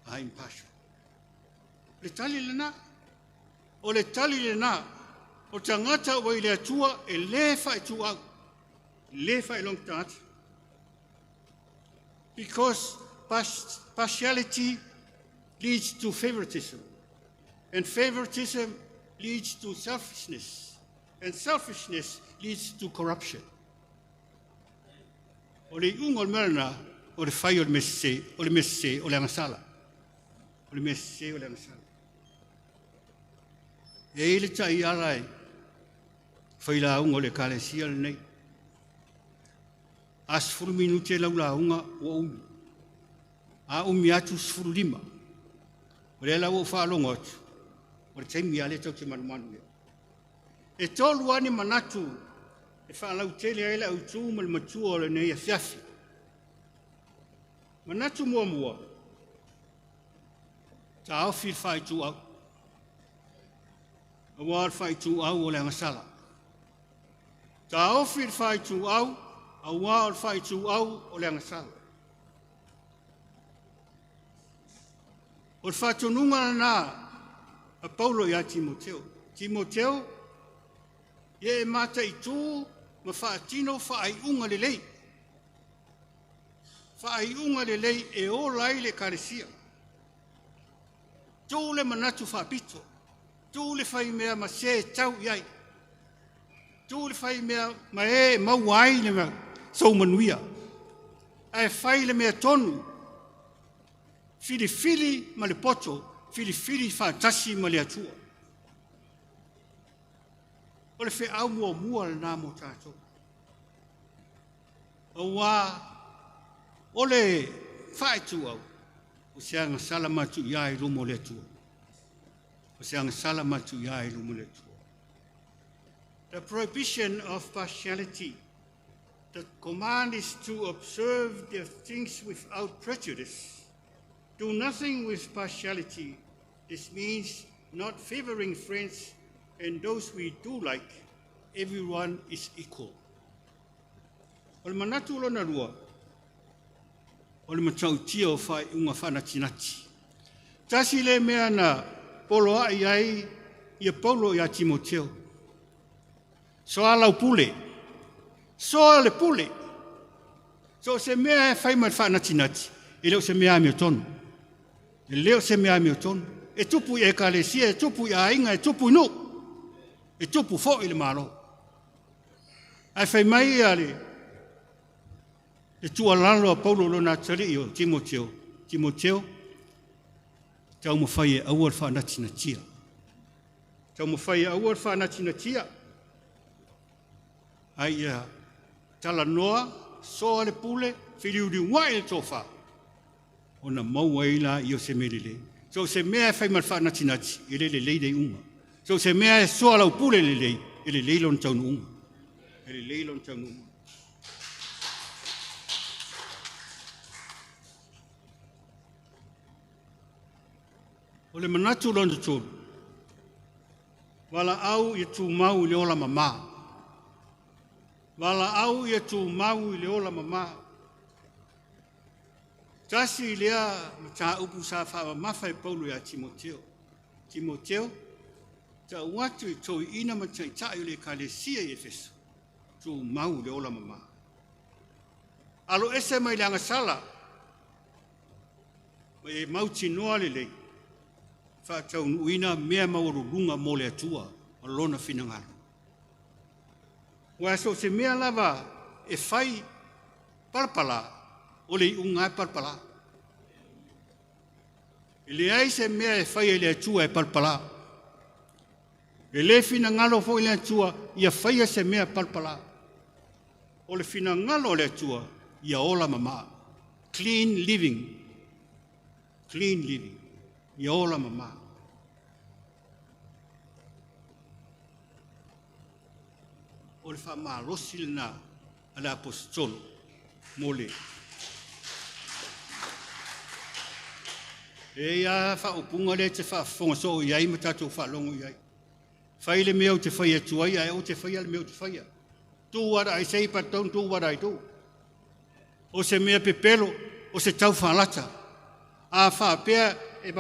Are impartial. Le tali lena. O le tali lena. O tagata ua i le Atua e lē faaituau. Lē faailoga tagata. Because partiality leads to favoritism. And favoritism leads to selfishness. And selfishness leads to corruption. O le iuga o le mea lena, o le fai o le mea sese, o le mea sese, o le agasala. O le mea sese, o le agasala. E i le taiala e failauga o le ekalesia lenei. A 10 minute lau lauga ua umi. A umi atu 15. O lea la ua ou faalogo atu, o le taimi a lea tatou te manumanu i ai. E tolu lava ni manatu e faalautele ai le autū ma le matua o lenei afiafi. Manatu muamua, taofi le faaituau. Auā o le faaituau o le agasala. Taofi le faaituau, auā o le faaituau o le agasala. O le faatonuga lena a Paulo ia Timoteo. Timoteo, ia e mataitū ma faatino faaiuga lelei. Faaiuga lelei e ola ai le ekalesia. Tuu le manatu faapito. Tuu le faimea ma se tau i ai. Tuu le faimea ma e maua ai le mea sou manuia. Ae fai le mea tonu. Filifili ma le poto, filifili faatasi ma le Atua. O le feau muamua lena mo tatou. Auā o le faaituau, o se agasala matuia i luma o le Atua. O se agasala matuia i luma o le Atua. The prohibition of partiality. The command is to observe the things without prejudice. Do nothing with partiality. This means not favoring friends and those we do like. Everyone is equal. O le manatu lona lua, o le matautia o faaiuga faanatinati. Tasi le mea na poloai ai ia Paulo ia Timoteo. Soa lau pule. Soa le pule. So o se mea e fai ma le faanatinati, e le o se mea amiotonu. E le o se mea amiotonu. E tupu i ekalesia, e tupu i aiga, e tupu i nuu. E tupu foi i le Malo. Ae fai mai ia le tuualalo a Paulo lona atalii o Timoteo. Timoteo, taumafai e aua le faanatinatia. Taumafai e aua le faanatinatia. Ai ia talanoa, soa le pule, feliuliuai le tofa. Ona maua ai laia o se mea lelei. So o se mea e fai ma le faanatinati, e le lelei le iuga. So o se mea e soalaupule lelei, e lelei lona taunuuga. E lelei lona taunuuga. O le manatu lona tolu, valaau ia tumau i le ola mamā. Valaau ia tumau i le ola mamā. Tasi lea mataupu sa faamamafa e Paulo ia Timoteo. Timoteo, ta'u atu i toeaiina ma taitai o le ekalesia i Efeso, tumau i le ola mamā. Alo ese mai le agasala, ma e mautinoa lelei, faataunuuina mea maualuluga mo le Atua ma lona finagalo. Ua so o se mea lava e fai palapala, o le iuga e palapala. E leai se mea e fai e le Atua e palapala. E le finagalo foi le Atua ia faia se mea palapala. O le finagalo o le Atua ia ola mamā. Clean living. Clean living. Ia ola mamā. O le faamalosi lena a le aposetolo mo le. E ia faaupuga lea te faafofoga soo i ai ma tatou faalogo i ai. Fai le mea ou te fai atu ai, ae ou te faia le mea ou te faia. Do what I say, but don't do what I do. O se mea pepelo, o se tau faalata. A faapea e,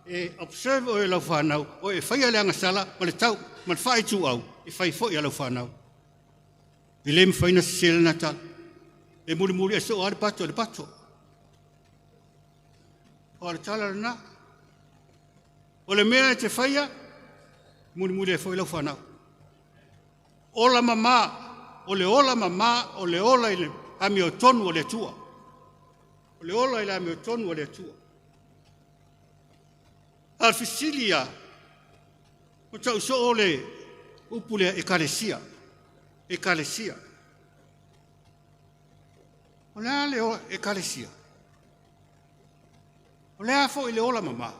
e observe oe lau whanau, o e whaia le agasala, ma le tau, ma le whaaitu au, e whai foi a lau whanau. E le mawhaina se sele na tala. E muri muri e so a le pato, le pato. O le tala lena. O le mea e te whaia, muri muri e foi lau whanau. Ola mama, o le ola mama, o le ola i le amiotonu o le Atua. O le ola i le amiotonu o le Atua. A le fesili ia, o tau soo le upu lea ekalesia. Ekalesia. O le a le ekalesia? O le a foi le ola mama?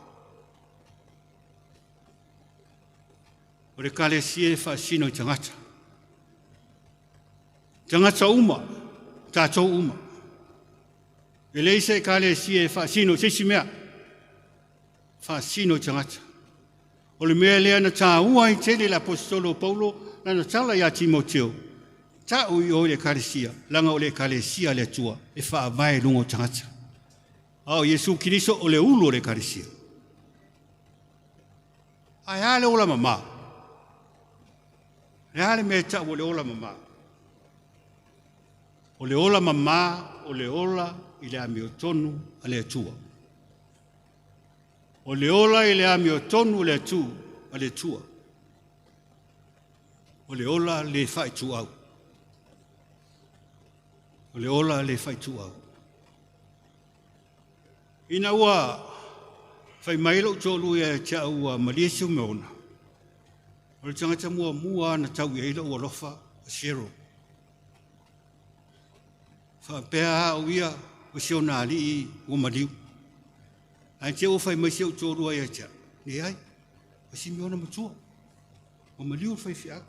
O le ekalesia e faasino i tagata. Tagata uma, tatou uma. E leai se ekalesia e faasino i se isi mea. Faasino i tagata. O le mea lea na tāua ai tele le aposetolo o Paulo lana tala ia Timoteo. Ta'u i o i le ekalesia, laga o le ekalesia a le Atua e faavae i luga o tagata. A o Iesu Keriso o le ulu o le ekalesia. Ae a le ola mamā? Le a le mea e ta'u o le ola mamā? O le ola mamā, o le ola i le amiotonu a le Atua. O le ola i le amiotonu o le atu, a le Atua. O le ola le faaituau. O le ola le faaituau. Ina ua fai mai lou toalua ia te au ua malie Simeona, o le tagata muamua na tau i ai lou alofa o Cheryl. Faapea au ia o si ona alii ua maliu. Ae te ua fai mai si ou toalua ia te au, leai, o Simeona matua, ua maliu le faifeau.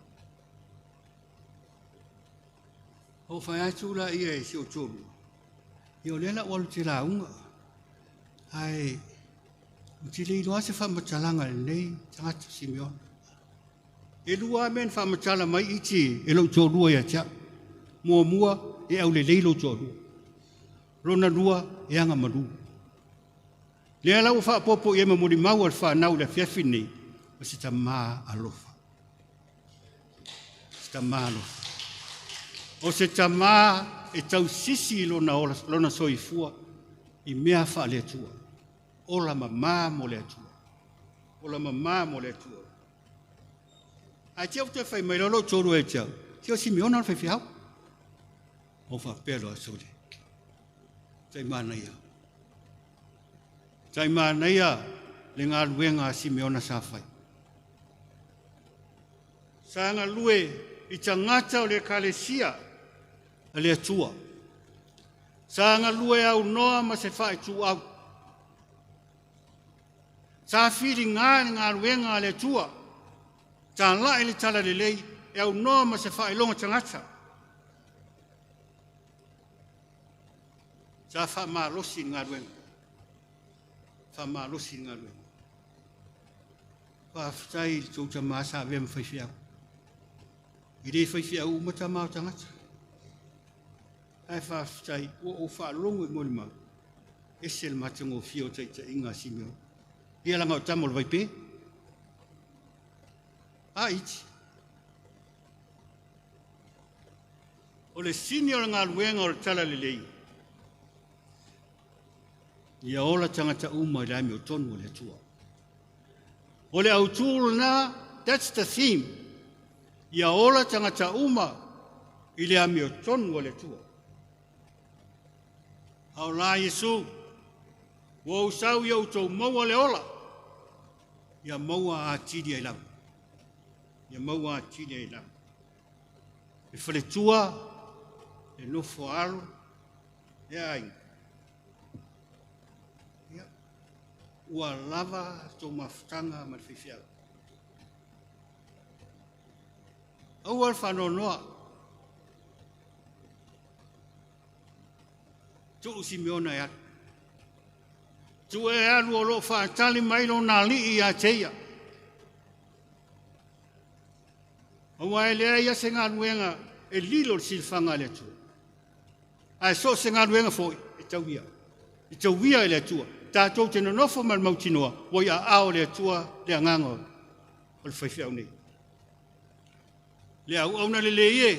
Ou fai atu la ia e si ou toalua, ia o lea la ua alu te lauga, ae ou te le iloa se faamatalaga i lenei tagata Simeona. E lua lava mea na faamatala mai iti e lou toalua ia te au. Muamua, e aulelei lou toalua. Lona lua, e agamalu. Lea la ua faaopoopo i ai ma molimau a le whanau i le afiafi nei, o se tamā alofa. Se tamā alofa. O se tamā e tausisi i lona, ola, lona soifua i mea faale Atua. Ola mamā mo le Atua. Ola mamā mo le Atua. Ae te au toe fai mai lou toalua e te au. Se o Simeona o le faifeau. O faapea loa sole. Tai manaia. Tai manaia le galuega a Simeona sa fai. Sa galue i tagata o le ekalesia a le Atua. Sa galue aunoa ma se faaituau. Sa filiga le galuega a le Atua. Tala'i le talalelei e aunoa ma se faailoga tagata. Sa faamalosi le galuega. Faamalosi le galuega. Faafetai i le tou tamā sa avea ma faifeau. E le faifeau uma tamā o tagata. Ae faafetai ua ou faalogo i molimau, ese le matagofie o taitaiga a Simeona. Ia laga o tama o le vaipe. A iti. O le sini o le galuega o le talalelei, ia ola tagata uma i le amiotonu o le Atua. O le autū lena, that's the theme. Ia ola tagata uma i le amiotonu o le Atua. A o la Iesu, ua ou sau ia outou maua le ola, ia maua atili ai lava. Ia maua atili ai lava. E faletua, e nofo alo, e aiga. Ia, ua lava tō mafutaga ma le faifeau. Aua le faanoanoa. Tuu Simeona e alu. Tuu e alu o loo faatali mai lona alii ia te ia. Aua e leai se galuega e lilo le silafaga a le Atua. Ae so o se galuega foi e tauia. E tauia e le Atua. Tatou te nonofo ma le mautinoa, ua i aao le Atua le agaga o le faifeau nei. Le auauna lelei e,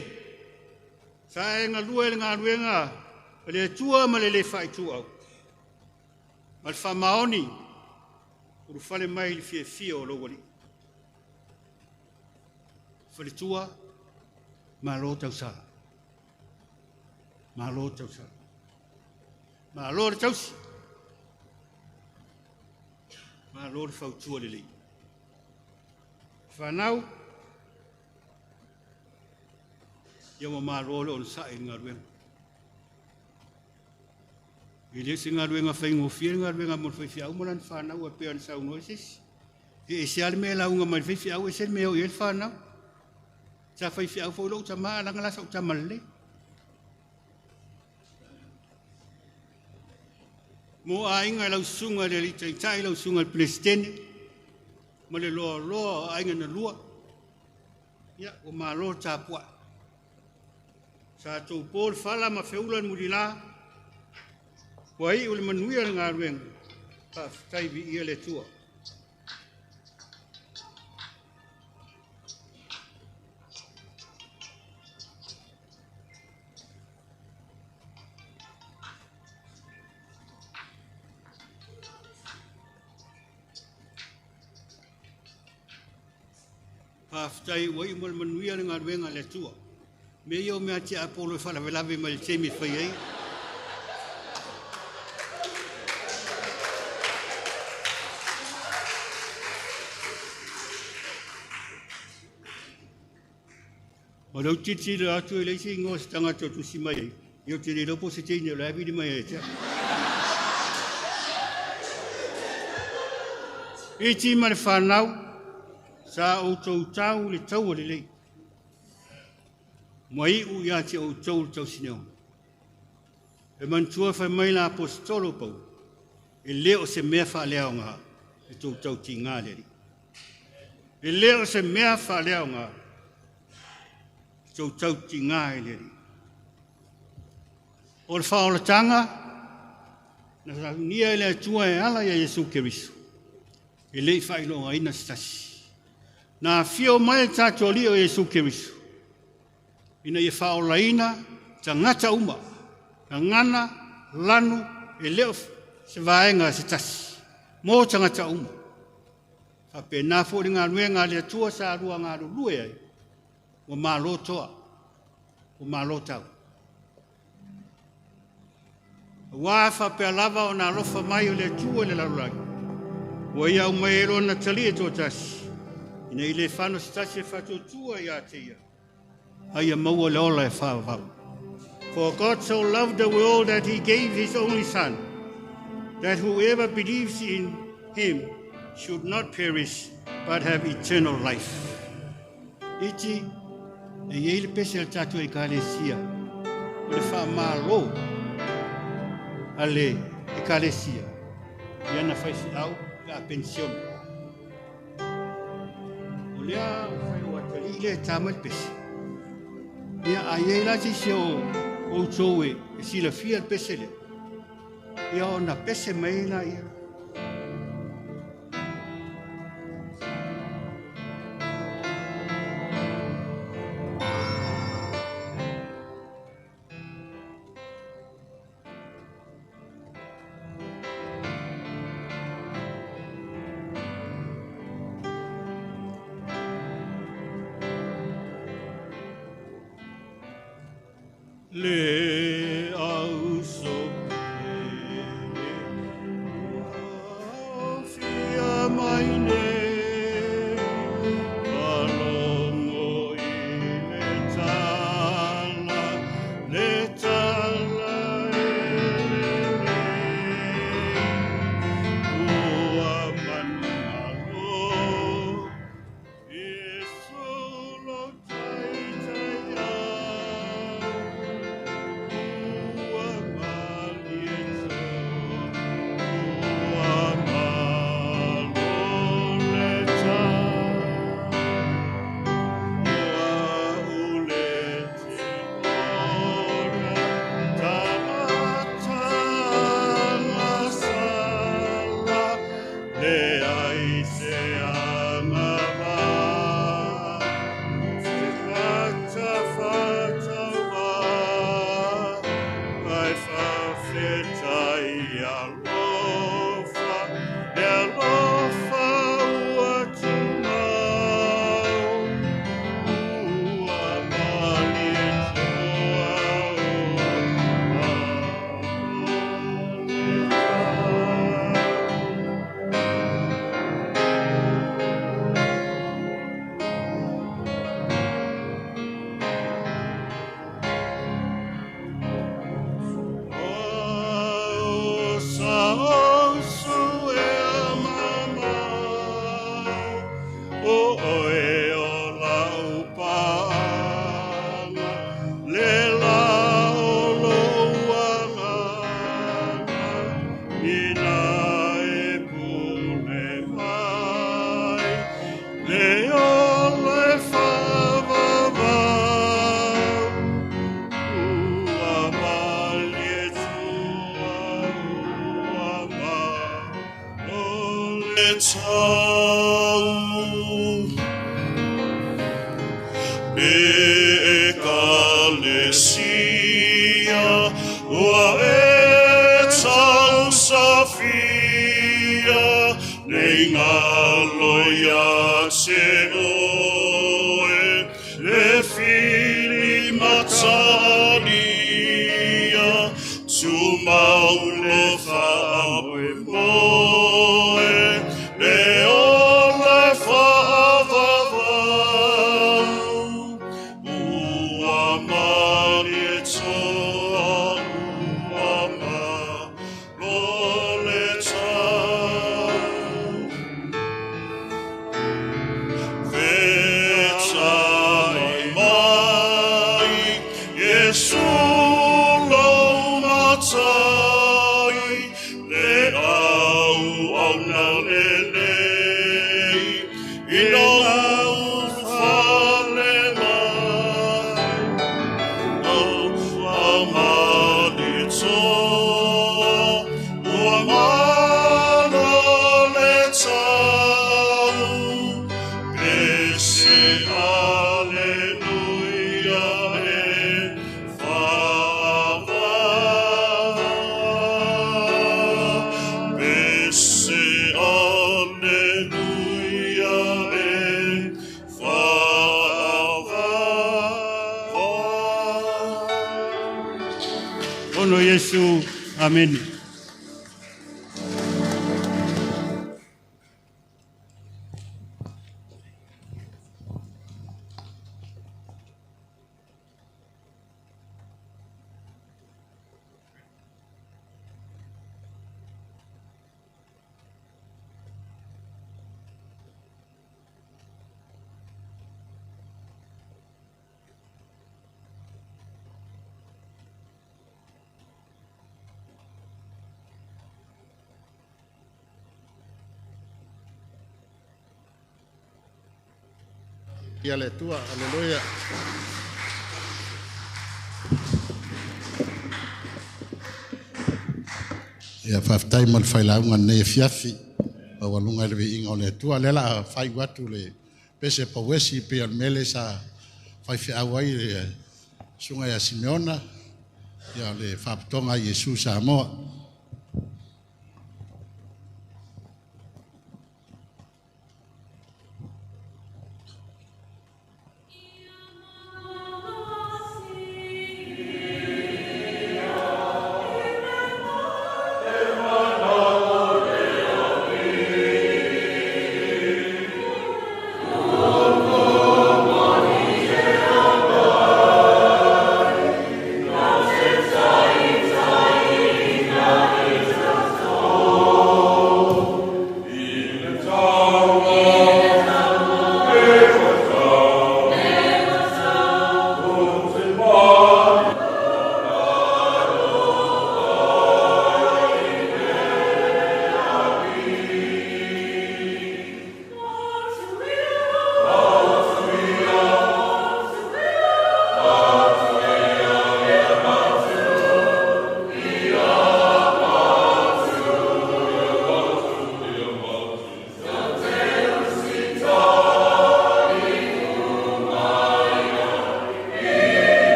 sa e galue i le galuega a le Atua ma le le faaituau. Ma le faamaoni, ulufale mai i le fiafia o lou alii. Faletua, malo tausala. Malo tausala. Malo le tausi. Malo le fautua lelei. Whanau, ia ua malo le onosai i le galuega. E le o se galuega faigofie le galuega mo le faifeau ma lana fanau e pei ona saunoa se isi. E ese lava le mea e lauga mai le faifeau, ese le mea e oo i ai le fanau. Sa faifeau foi lou tamā, leaga la sa ou tama lelei. Mo aiga i lau susuga i le alii taitai, lau susuga i le Peresetene, ma le loaloa o aiga na lua, ia, ua malo le tapuai. Sa tou po le fala ma feula le mulila, ua iu le manuia le galuega, faafetai viia le Atua. Faafetai ua iu ma le manuia le galuega a le Atua. Mea ia o mea tiapolo e faalavelave mai le taimi e fai ai. O lea ou te tilotilo atu e leai se igoa o se tagata o tusi mai ai. Ia ou te le iloa po o se teine o la e vili mai ai te au. Iti ma le fanau, sa outou tau le taua lelei. Ma iu ia te outou le tausineoga. E manatua fai mai la aposetolo Paulo, e le o se mea faaleaoga le tou tautiga le Alii. E le o se mea faaleaoga le tou tautiga i le Alii. O le faaolataga na saunia e le Atua e ala ia Iesu Keriso, e le i faailogaina se tasi. Na afio mai le tatou Alii o Iesu Keriso, ina ia faaolaina tagata uma, gagana, lanu, e le o se vaega se tasi, mo tagata uma. Faapena foi le galuega a le Atua sa lua galulue ai, ua malo toa, ua malo tau. Aua faapea lava ona alofa mai o le Atua i le lalolagi, ua ia aumai ai lona talii e toatasi, ina ia le fano se tasi e faatuatua ia te ia, a ia maua le ola e faavavau. For God so loved the world that he gave his only son, that whoever believes in him should not perish, but have eternal life. Iti, e iei le pese al tātou e kalesia, o le wha malo a le e kalesia, i ana whaisi au, ka pension. O lea whai o atali i le tāma le pese. Ia a iei la tisi o outou e silafia le pese lea. Ia ona pese mai la ia. Le au so fia mai nei, palongo i le tala e lelei, ua manumalo, Iesu lo taitai au, ua malieto, ua maloleta, ua ulete ora, talatala sala, le ai se angava, se fata fatawa, ai fafeta i alofa, le alofa ua tumau, ua malietoa, ua maloleta. O sa osu e a mamau, o oe o lau paanga, le la o lou agaga, ina e pule mai, le ola e faavavau, ua malietua, ua maloleta. Ekalesia, ua e tausafia, nei ngalo ia te oe, le fili matalia, tumau le faamoemoe, le ola e faavavau, ua malietoa, ua maloleta. Vetai mai, Iesu lou matai, le au au na lelei, i lou fale mai, ua malietoa, ua maloleta. Pese aleluia e faavava. Pese aleluia e faavava. Ono Iesu, amen. Ia le Atua, aleluia. Ia faafetai mo le failauga lenei afiafi. Maualuga i le viiga o le Atua. Lea la fai atu le pese pauesi pe o le mele sa faifeau ai le susuga ia Simeona, ia le faapotoga a Iesu Samoa.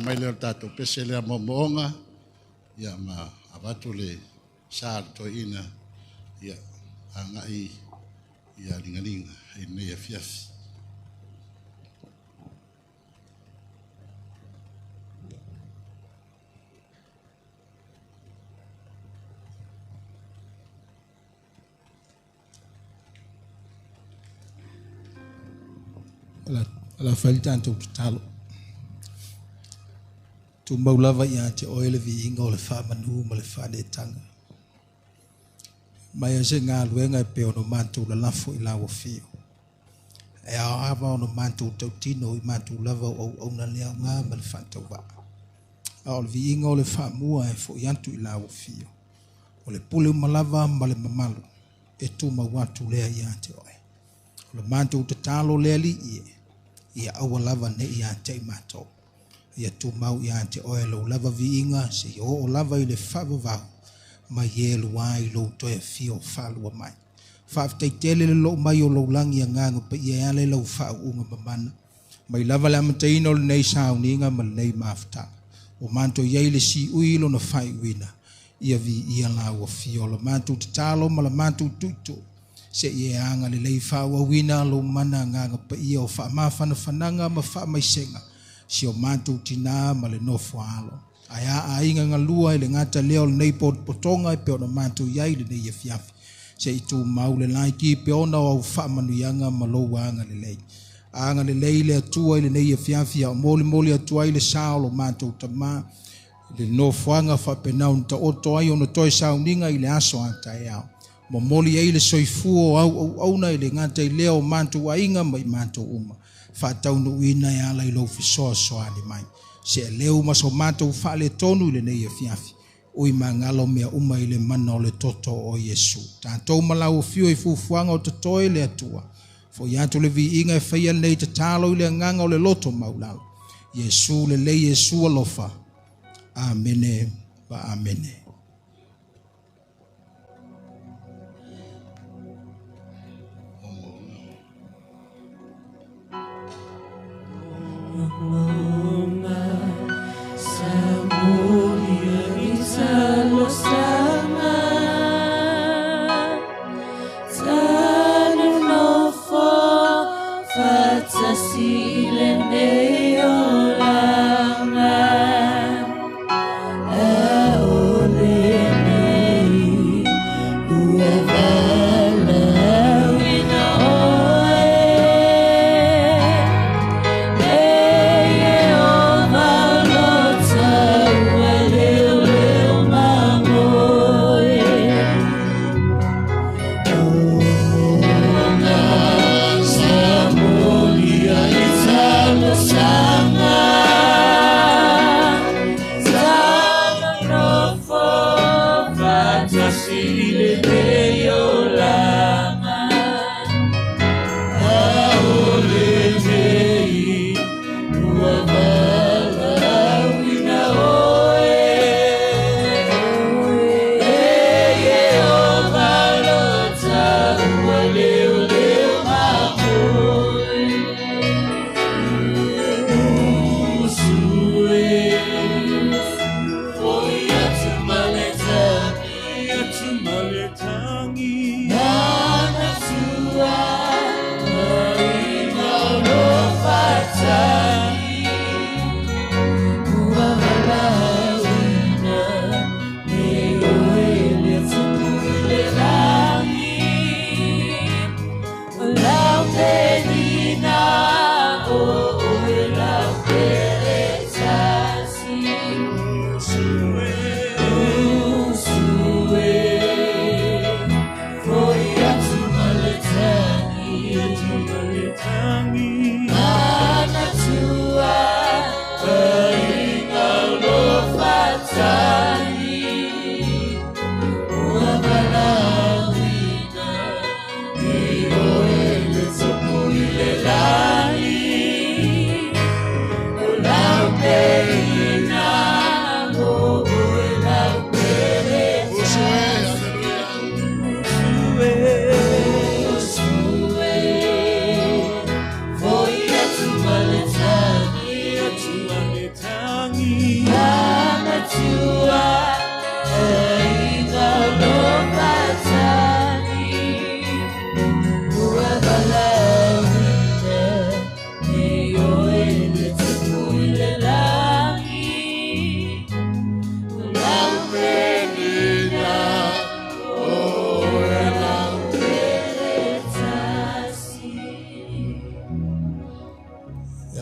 Mai le o tatou pese lea momoonga Ia ma avatu le sa le toeaina ia agai ia ligalinga i lenei afiafi. Ala fai le tatou tatalo. Tumau lava ia te oe le viiga o le faamanu ma le faaletaga. Mai e se galuega e pei ona matou lalafo i lau afio. E aoava ona matou tautino i matou lava o auauna le aoga ma le faatauvaa. A o le viiga o le faamua e fo'i atu i lau afio. O le pule uma lava ma le mamalu e tumau atu lea ia te oe. O le matou tatalo le alii e, ia aua lava ne i ia te i matou. Ia tumau ia te oe lou lava viiga seia oo lava i le faavavau mai e lua i lou toe afio faalua mai. Faafetai tele le loo mai o lou lagi agaga paia e ala i lau faauuga mamana. Mai lava le amataina o lenei sauniga ma lenei mafutaga. O matou i ai le siui lona faaiuina. Ia viia lau afio o le matou tatalo ma le matou tuutuu. Se i e aga lelei faaauauina lou mana agaga paia o faamafanafanaga ma faamaisega. Si o matou tinā ma le nofo a alo. Ae a aiga galua i le gata lea o lenei potopotoga e pei ona matou i ai lenei afiafi. Se i tumau le laiki pe ona o au faamanuiaga ma lou aga lelei. Aga lelei le Atua i lenei afiafi a o molimoli atu ai le sa o lo matou tamā. Le nofoaga faapena ona taoto ai ona toe sauniga i le aso a taeao. Momoli ai le soifua o au auauna i le gata i lea o matou aiga ma i matou uma. Faataunuuina e ala i lou fesoasoani mai. Se leu ma so matou faaletonu i lenei afiafi. Ui magalo mea uma i le mana o le toto o Iesu. Tatou ma lau afio i fuafuaga o totoe le Atua. Fo'i atu le viiga e faia lenei tatalo i le agaga o le loto maulalo. Iesu lelei, Iesu alofa. Amene ma amene. Sama.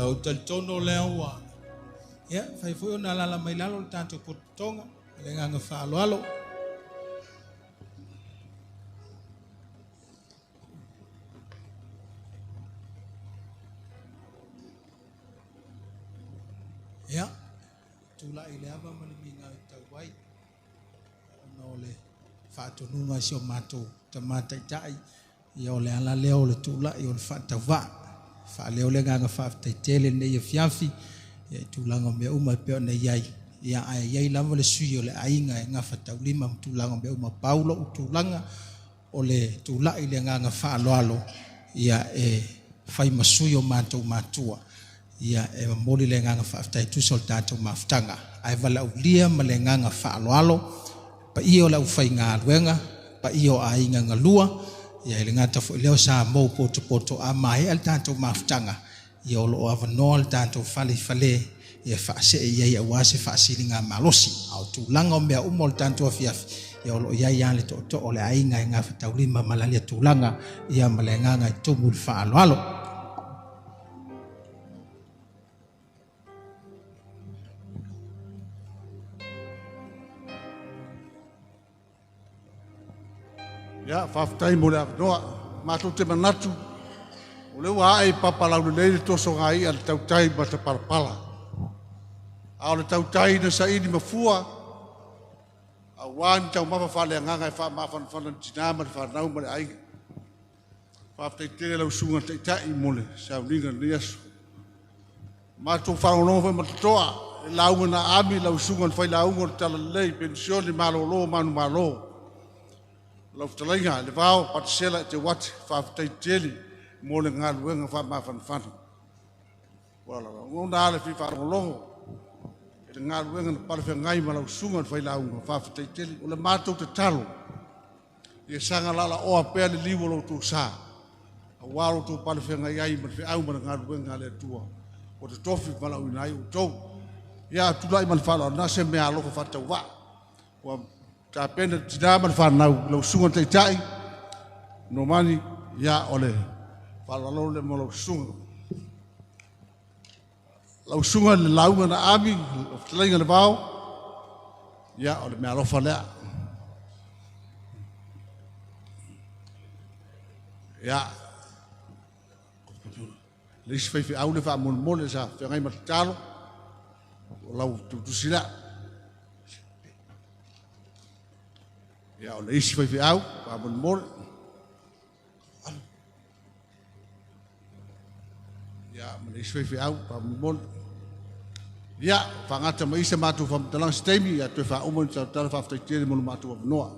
Ia o talitono lea ua ia fai foi ona alaala mai lalo le tatou potopotoga ma le agaga faaaloalo. Ia, tulai le ava ma le miga i tau ai ona o le faatonuga i si o matou tama taitai, ia o le ala lea o le tulai o le faatauvaa. Faaleo le agaga faafetai tele lenei afiafi ia i tulaga o mea uma e pei ona i ai. Ia ae i ai lava le sui o le aiga e gafataulima ma tulaga o mea uma. Pau lou tulaga o le tulai le agaga faaaloalo ia e fai ma sui o matou matua. Ia e momoli le agaga faafetai tusa o le tatou mafutaga. Ae valaaulia ma le agaga faaaloalo paia o le aufaigaluega, paia o aiga galua, ia e le gata foi lea o Samoa ua potopoto a maea le tatou mafutaga, ia o lo o avanoa le tatou fale i fale ia faasee i ai aua se faasiligamalosi. A o tulaga o mea uma o le tatou afiafi, ia o lo o i ai lava le tootoo o le aiga e gafataulima ma lalia tulaga ia ma le agaga e tumu i le faaaloalo. Ia, faafetai mo le avanoa. Matou te manatu, o lea ua ae i papa laulelei le tosoga i'a le tautai matapalapala. A o le tautai na saili mafua, auā ni taumafa faaleagaga e faamafanafana i le tinā ma le fanau ma le aiga. Faafetai tele lau susuga i le Taitai mo le sauniga i lenei aso. Matou faalogologo foi ma le totoa i le lauga na aami lau susuga i le failauga o le Talalelei, Penisione Malolo Manumalo. Lau fetalaiga le Vao Patisela Eteuati, faafetai tele mo le galuega faamafanafana. Ua lagona lava le fia faalogologo i le galuega na palefeagai ma lau susuga i le failauga, faafetai tele. O le matou tatalo, ia saga laalaoa pea le liu o lo outou sa, aua lo outou palefeagai ai ma le feau ma le galuega a le Atua ua totofi ma valaauina ai outou. Ia tulai ma le faaaloalo, na se mea alofa faatauvaa. Ua tapena le tinā ma le fanau, lau susuga i le Taitai, Nomani, ia o le faaaloalo lea mo lau susuga. Lau susuga i le lauga na aami, lau fetalaiga le Vao, ia o le mea alofa lea. Ia, le isi faifeau le faamolemole sa feagai ma tatalo, o lau tutusi lea. Ia, o le isi faifeau faamolemole. Ia, ma le isi faifeau faamolemole. Ia, faagata ma isa matou faamatalaga se taimi, ia toe faauma ni tautala faafetai tele mo le matou avanoa.